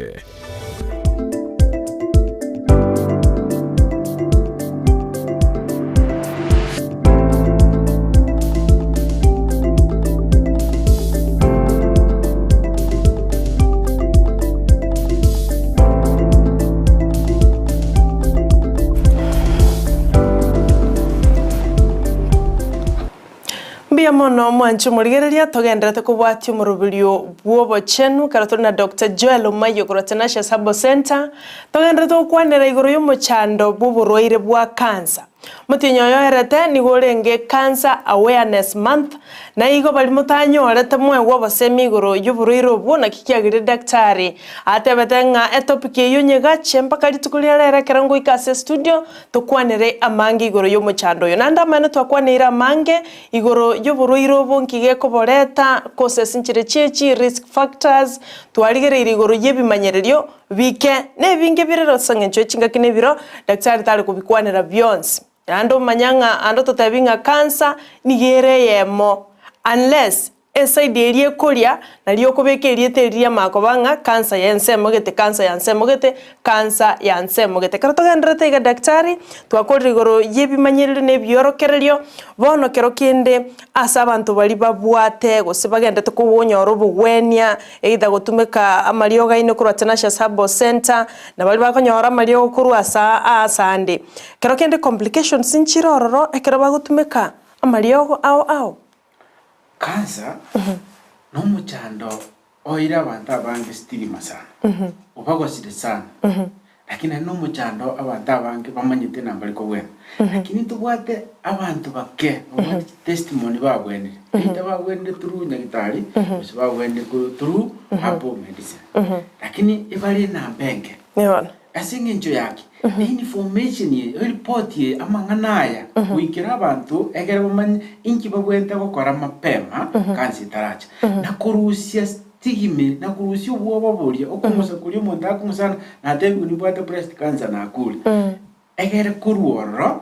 Mbuya mono mwanche omorigereria, togenderete kobwatia omoroberio bw'obochenu ekero tore na Doctor Joel Omayio korwa Tenacious Herbal Centre, togenderete gokwanera igoro y'omochando bw'oborwaire bwa cancer. Motienyi oyo oerete nigo orenge Cancer Awareness Month, na igo baria motanyorete moegwe obosemi igoro y'oborwaire obwo naki kiagirire daktari atebete ng'a etopic eyio nyegache mpaka rituko ria rero ekero ngoika ase estudio tokwanere amange igoro y'omochando oyo. Naende amaene twakwaneire amange igoro y'oborwaire obo nki gekoboreta, causes nchire chiachi, risk factors, twarigereire igoro y'ebimanyererio Bike nebinge bire ase engencho ye chingaki na ebiro, daktari tari kobikwanera bionsi. Naende omanya ng'a ande ototebi ng'a cancer nigo ere eyemo unless eside eria ekoria nario okobeka erieta eria riamanya koba ng'a cancer ya ensemo gete cancer ya nsemo gete cancer ya nsemo gete. Ekero togendererete iga daktari, twakorire igoro yebimanyererio na ebiorokererio, bono kero kende ase abanto baria babwate gose bagendete konyora obogwenia Either gotumeka amariogo aino korwa Tenacious Herbal Centre, na baria bakonyora amariogo korwa ase aase ande. Kero kende complications nchire ororo ekero bagotumeka amariogo ao ao. Cancer nomochando oeire abanto abange stigma sana, obagosire sana. Lakini naende nomochando abanto abange bamanyete na mbari kobwena. Lakini ntobwate abanto bake babwate chitestimony babwenire. Either babwenire through nyagitari gose babwenire through herbal medicine. Lakini ebare enamba enke. Ase eng'encho yaki, information eye, eripoti eye, amang'ana aya goikera abanto ekere bamanye inki babwenerete gokora mapema kansa etaracha. Na korusia Tigime na korusia obwoba boria, okong'usa koria omonto akong'usana, natebigwe nimbwate breast cancer nakure. Egere korwa ororo,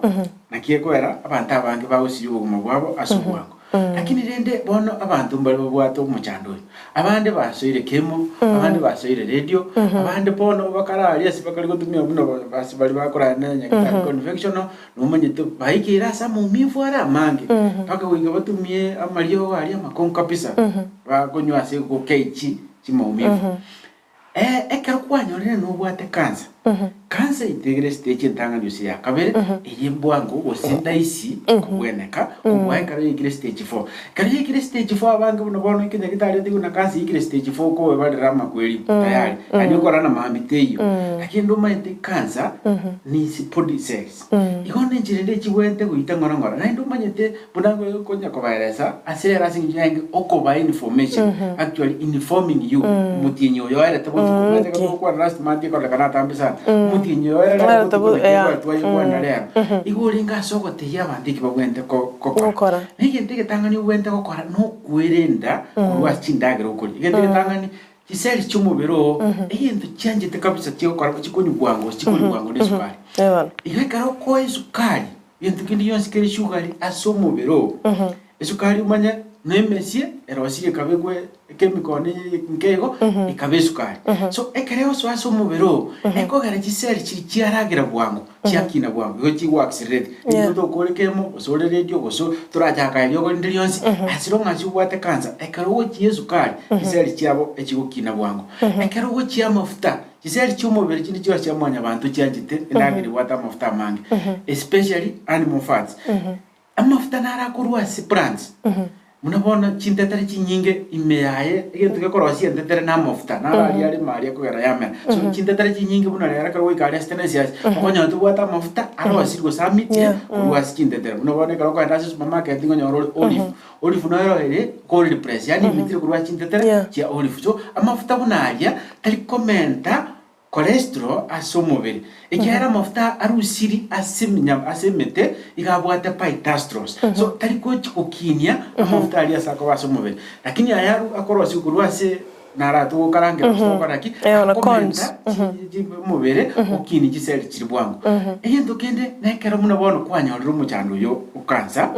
naki ekoera abanto abange bagosiria obogima bwabo ase obwango. Lakini rende bono abanto mbare babwate omochando oyo. Abande basoire chemo, abande basoire radio, abande bono bakararia ase bakari gotumia buna ase baria bakorara na nyagetari conventional, nomanyete baikeire ase amaumivu are amange, mpaka goika batumie amariogo aria amakong'u kabisa. Bakonywa ase gokeichi chimaumivu. Ekero kwanyorire nobwate cancer, cancer itegere stage entang'ani gose ya kabere, eye mbwango gose ndaisi kobweneka kobua ekero yaikire stage four. Ekero yaikire stage four abange buna bono ekenyagitari otebiwe buna cancer yaikire stage four okoebarera amakweri tayari, yaani okorora na maambia teiyo. Lakini ndomanyete cancer ni body cells. Igo nenchera ende chibwenerete goita ng'ora ng'ora, naende omanyete Buna ngokonya kobaeresa ase ere ase engencho yaye okobaa information, actually informing you, omotienyi oyo oerete botuko, omanyete ekero togokwana last month ekorekana atambe sana, omotienyi oyo oerete Oerete botuko bo- naki yeah. ekore twayekwana rero. Igo orenge ase ogotebia abanto eki babwenerete ko- gokora. Gokora. Na egento egetang'ani obwenerete gokora nokwerenda korwa ase chindagera okoria. Egento egetang'ani, chiseli chi'omobere oo, egento chianchete kabisa chigokora chikonywa bwango gose chikoria bwango na esukari. Bono. Igo ekero okoa esukari, Gento kende gionsi kere sugari ase omobere oo, esukari omanye na emesie erosirie ekabekwa echemical ne nke igo, ekaba esukari. So ekero egosoa ase omobere oo, ekogera chiseli chiria chiaragera bwango, chiakina bwango, igo chigo accelerate. Yeah. Nigo tokore kemo, gose ore radio, gose torachaka eriogo rinde rionsi, as long as obwate cancer, ekero ogochia esukari, chiseli chiabo echigokina bwango. Ekero ogochia amafuta, Chiseri chi'omobere chinde chionsi chia mwanyabanto chianchete endagera ebwate amafuta amange, especially animal fats. Amafuta naro akorwa ase plants, buna bono chintetere chinyinge ime yaye egento gekorosia entetere na amafuta, naro aria arimo aria akogera yamera. So chintetere chinyinge buna rero ekero goika aria ase tenency ase, okonyora tobwate amafuta arosire gose amitire Yeah. korwa ase chintetere. Buna bono ekero okogenda ase supermarket nkonyora ore olive, Olive nero ere cold press, yaani emitire korwa ase chintetere Yeah. chia olive. So amafuta buna aria tari komenta cholesterol ase omobere, ekiagera amafuta arusiri ase eminyama ase emete iga abwate phytosterols. So tari gochi gokinia amafuta aria ase akoba ase omobere. Lakini aya aru akorosigwa korwa ase naro togokarangera gose togokora ki, Eh, ona corns. akomenta chi- chi- omobere okinie chiseli chiri bwango. Egento kende nekero buna bono kwanyorire omochando oyo o cancer,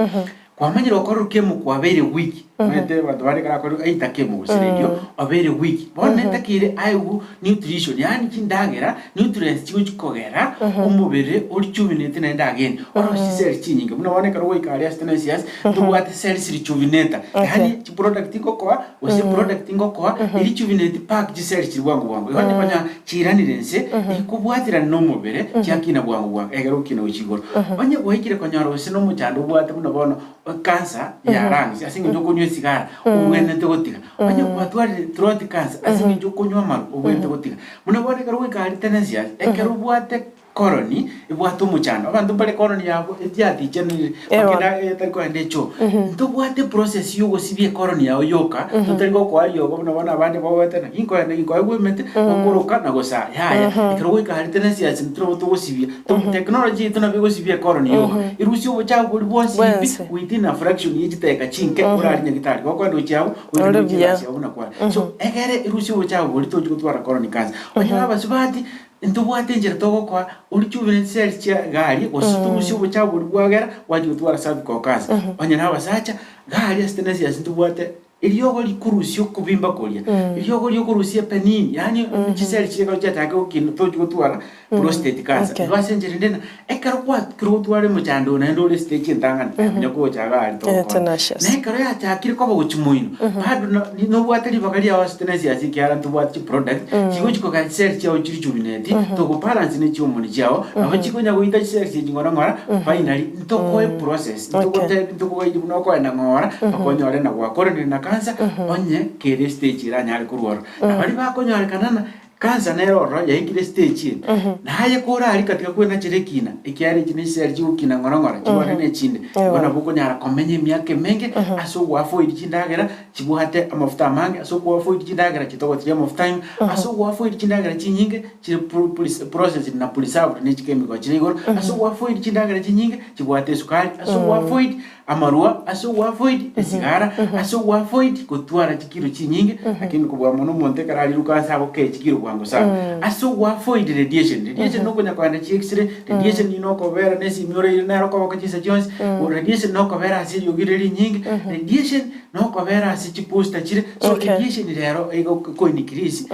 Kwamanyire okorora kemo kwabeire weak, omanyete abanto bande ekero akorire aita kemo gose radio, obeire weak. Bono netakeire aegwe nutrition, yaani chindagera, nutrients chigochi kogera omobere orijuvenate naende again, orosie chiseli chinyinge. Buna bono ekero ogoika aria ase tenency ase, ntobwate cells rejuvenator, yaani chiproduct ngokoa gose product ngokoa, erijuvenate pack chiseli chiri bwango bwango. Igo onye chiiranire inse, ekobwaterana nomobere, chiakina bwango bwango, ekero okina gochia igoro. Onye gwaikire konyora gose nomochando obwate buna bono ecancer ya lungs ase eng'encho okonywa esigara, obwenerete gotiga. Onye gwatwarire throat cancer ase eng'encho okonywa amarwa, obwenerete gotiga. Buna bono ekero goika aria tenency ase, ekero obwate. Ekoroni ebwate omochando, abanto mbare ekoroni yabo etiatichanire, Ewa. bakenda etari kogenda echoo. Ntobwate eprocess ya ogosibia ekoroni yao yoka, totari gokoa riogo buna bono abande bagoeta naki nkoenda naki nkoegwa emete, gokoroka na gosaa, yaya. Ekero goika aria tenency ase ntorobo togosibia, to technology yaito nabo egosibia ekoroni yoka, erusie obochafu boria bwonsi pi, Bwensi. within a fraction ye chidakika chinke orari nyagitari, gokoenda gochia abwo, Ore oirane gochia buya. egasi yao buna kware. So, egere erusie obochafu boria tochi gotwara colon cancer. Onye abasubati, Ntobwate enchera togokoa oria chiubire chiseri chia gari, gose torusie obochafu boria bwagera gwachia gotwara cervical cancer. Onye na abasacha, gari ase tenency ase ntobwate eriogo rikorusia okobimba koria, eriogo riokorusia epenini, yaani chiseri chiria ekero chiachakire gokina tochi gotwara prostate cancer. Igo ase enchera ende ng'a ekero gwakire gotwara emochando oyo naende ore stage entang'ani, manya kogocha iga aria togokora. Tenacious. Na ekero yachakire koba gochia moino, bado no nobwate ribaga riao ase tenency ase ekiagera ntobwate chiproduct, chigochi kogera chiseri chiao chiri chuvineti, togobalance ne chihormone chiao, nabo chikonya goita chiseri echi ng'ora ng'ora, finally ntokoe process, ntogotebi ntokogaini buna okoenda ng'ora, mpaka onyore na gwakoranire na cancer, onye kere estage eranyare korwa ororo. Na baria bakonyorekana na Cancer nere ororo yaikire stage eye, naye korarika tiga kwenachera ekina, ekiagera echi nechiseri chigokina ng'ora ng'ora, chirwane na echinde. Igo nabo okonyara komenya emiaka emenge ase ogoavoid chindagera chibwate amafuta amange, ase ogoavoid chindagera chitogotirie amafuta ime, ase ogoavoid chindagera chinyinge chire pro processed na preserved ne chikemical chire igoro, ase ogoavoid chindagera chinyinge chibwate esukari, ase ogoavoid Amarua ase ogoavoid esigara, ase ogoavoid gotwara chikiro chinyinge, lakini kobua mono omonto ekero ariruka ase agokee chikiro bwango sana. Ase ogoavoid radiation, radiation nokonya kogenda chi x-ray, radiation nokobera na esimi oraire nero okoboka chinsa chionsi, radiation nokobera ase eriogi rire rinyinge, radiation nokobera ase chiposter chire, so radiation rero igo eko increase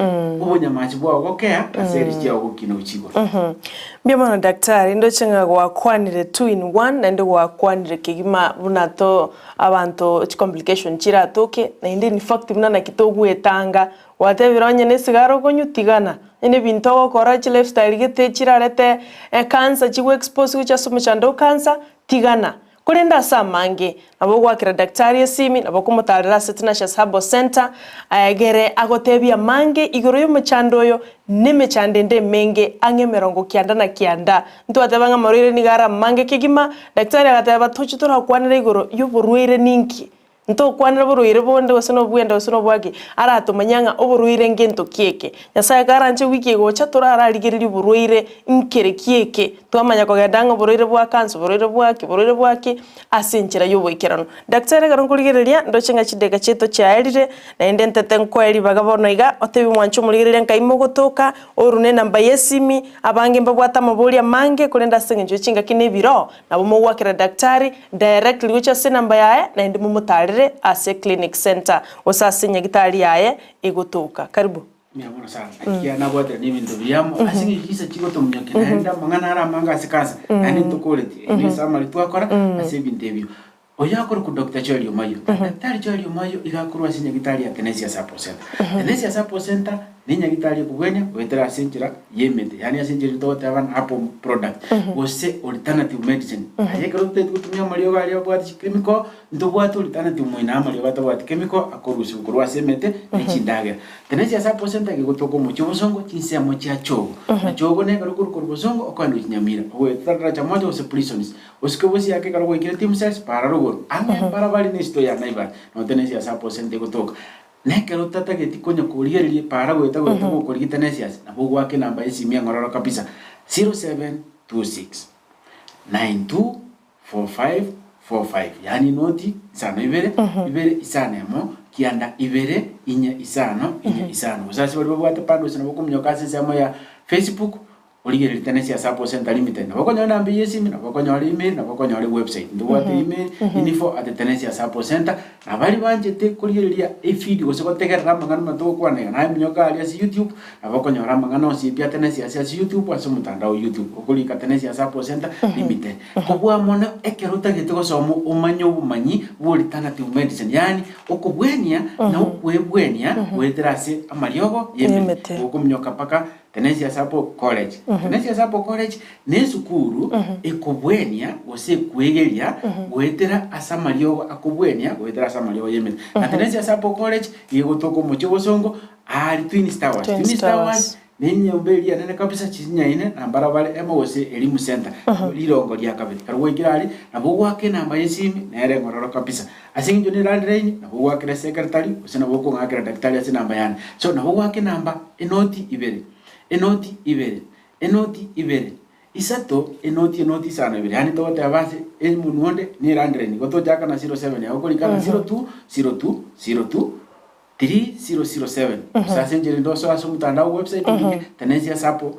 obonyamachi bwao gokea ase eri chiao gokina gochia igoro. Mbuya mono daktari, ndoche ng'a gwakwanire two in one naende gwakwanire kegima buna to abanto chicomplication chiratoke naende in fact buna naki togoetanga, gwatebire onye na esigara okonywa tigana, onye na ebinto ogokora chilifestyle gete chirarete ecancer chigo expose gochia ase omochando o cancer, tigana. Korende ase amange, nabo ogoakera daktari esimi, nabo okomotaarera ase Tenacious Herbal Centre, egere agotebie amange igoro y'omochando oyo na emechando ende emenge ang'e 90 na kianda. Ntwateba ng'a amarwaire nigo are amange kegima, daktari agateba toche torakwanere igoro y'oborwaire ninki? Ntokwanera oborwaire bonde gose nobwenda gose nobwaki, aratomanye ng'a oborwaire ngento ki eke. Nyasae karanche wiki egocha torararigererie oborwaire nkere ki eke, twamanya kogenda ng'a oborwaire bwa cancer, oborwaire bwaki, oborwaire bwaki, ase enchera y'oboikeranu. Daktari ekero nkorigereria, ndoche ng'a chidakika chiaito chiaerire, naende ntete nkoe ribaga bono iga, otebie omwanchi omorigereria nkai mogotoka, orune enamba y'esimi, abange mbabwate amaborio amange, korende ase eng'encho ye chingaki na ebiro, Nabo mogoakera daktari directly gochia ase enamba yaye naende momotarere ase clinic centre gose ase nyagitari yaye egotoka. Karibu. Mbuya mono sana. Ekiagera nabwatire na ebinto biria amo ase eng'encho chinsa chigotomonyokia naende amang'ana are amange ase kansa naende ntokoreti. Eyio ne esummary twakora ase ebinto ebio. Oyo akorokwa Doctor Joel Omayio. Daktari Joel Omayio iga akorwa ase nyagitari ya Tenesia Support Centre. Tenesia Support Centre ne nyagitari ekogwenia goetera ase enchera y'emete, yaani ase enchera eria togoteba ng'a herbal product gose alternative medicine. Aye ekero totaeti gotumia amariogo aria abwate chikemiko, ntobwate alternative moino amariogo atabwati chemical akorusiwa korwa ase emete ne chindagera. Tenesia Support Centre egegotoka omochie o Bosongo chinsemo chia Chogo. Na Chogo nekero okorwa korwa Bosongo okogenda gochia Nyamira, ogoeta Daraja Moja gose Prisons. Osike bosiake ekero gwaikire Timsels, para rogoro, ang'e mbarabari nesito ya Naivas, na otenensie ase Aposenta egotoka. Na ekero otatageti konya korigereria, para goeta goeta gokorigia Tenesias, nabo ogoaka enamba y'esimi eng'ororo kabisa, 0726 924545, yaani noti isano ibere, ibere isano emo, kianda ibere, inye isano, inye isano. Gose ase baria babwate bundles nabo okominyoka ase ensemo ya Facebook, Origererie Tenesia Support Centre Limited. Nabo okonyora enamba eyio y'esimi, nabo okonyora email, nabo okonyora ewebsite. Ntobwate email, info@tenesiasupportcentre. Na baria banchete korigereria evideo gose gotegerera amang'ana buna togokwana iga, naye minyoka aria ase YouTube, nabo okonyora amang'ana onsi pi a Tenesia ase ase YouTube ase omotandao o YouTube. Okorika Tenesia Support Centre Limited. Kobua mono ekero otagete gosoma omanye obomanyi bwa alternative medicine, yaani okobwenia na okwebwenia goetera ase amariogo y'emete. Okominyoka mpaka Tenesia Sabo College. Tenesia Sabo College nesukuru ekobwenia gose ekwegeria goetera ase amariogo akobwenia goetera ase amariogo y'emete. Na Tenesia Sabo College iga egotoka omochie o Bosongo aria Twins Towers. Twins Twins Towers Towers. Na enyomba eria enene kabisa chinyaine na mbarabare emo gose Elimu Centre, rirongo ria kabere. Ekero gwaikire aria, nabo ogoaka enamba y'esimi, nere eng'ororo kabisa. Ase eng'encho ne landline, nabo ogoakera secretary, gose nabo okong'akera daktari ase enamba yane. So, nabo ogoaka enamba enoti ibere, enoti ibere, enoti ibere, isato, enoti enoti isano ibere. Yaani togoteba ase emonwe onde ne landline, igo tochaka na 07 yago okorika na 02, 02, 02. 3007 gose ase enchera ende osoe ase omotandao website orike Tenesia Sacco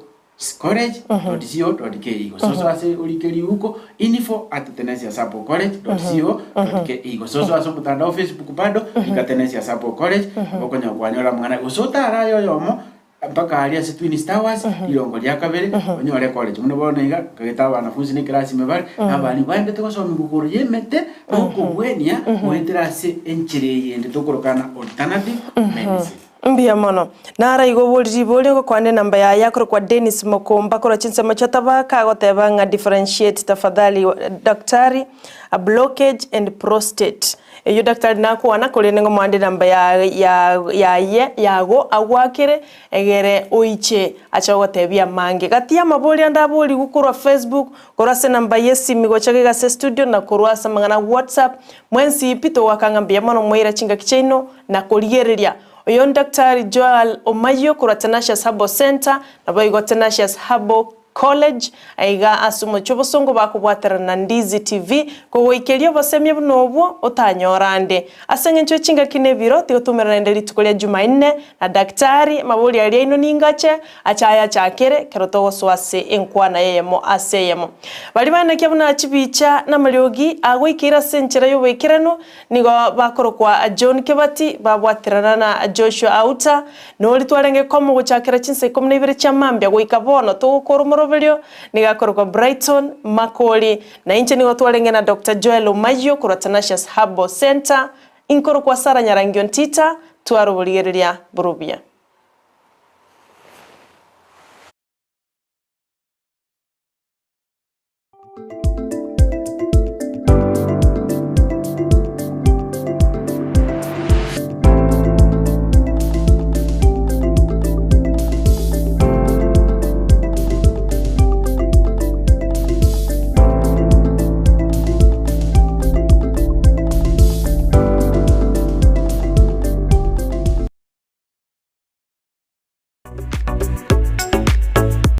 College dot co dot ke gose osoe ase orike riuko info at Tenesia Sacco College dot co dot ke gose osoe ase omotandao Facebook bado rika Tenesia Sacco College nabo okonyara kwanyora amang'ana gose otare aye oyomo Mpaka aria ase Twin Towers, rirongo ria kabere, onyore college. Buna bono iga, nkagete abanafunsi na eclass ime bare, na abana baendete gosomigwa igoro y'emete, na okobwenia goetera ase enchera eyende tokorokana alternative medicine. Mbuya mono. Naro igo obori ribori ogokwana enamba yaye akorokwa Dennis Mokomba korwa chinsemo chia Tabaka agoteba ng'a differentiate tafadhali daktari a blockage and prostate. Eyio daktari nakwana, korende ng'omoande enamba yaye yago agwakere, egere oiche ache gogotebia amange. Gati y'amabori ande aborigwe korwa Facebook, korwa ase enamba y'esimi gocha iga ase estudio na korwa ase amang'ana a WhatsApp, mwensi pi togoaka ng'a mbuya mono mwaira chingaki chiaino na korigereria. Oyo Daktari Joel Omayio korwa Tenacious Herbal Centre, naboigo Tenacious Herbal. College, aiga ase omochie obosongo bakobwaterana na Ndizi TV, kogoikeria obosemia buna obwo otanyora ande. Ase engencho ye chingaki na ebiro, tiga toumerane naende rituko ria Jumanne na Daktari, amabori aria aino ningache, ache ayachakere ekero togosoa ase enkwana eyemo ase eyemo. Baria baenekia buna chibicha na amariogi agoikeire ase enchera y'oboikeranu Nigo bakorokwa John Kebati, babwaterana na Joshua Auta, na oria twarenge komo gochakera chinsa ikomi na ibere chia mambia goika bono togokora omoroberio, nigo akorokwa Brighton Makori. Na inche nigo twarenge na Doctor Joel Omayio korwa Tenacious Herbal Centre, inkorokwa Sarah Nyarangio Ntita, tware oborigereria bore obuya.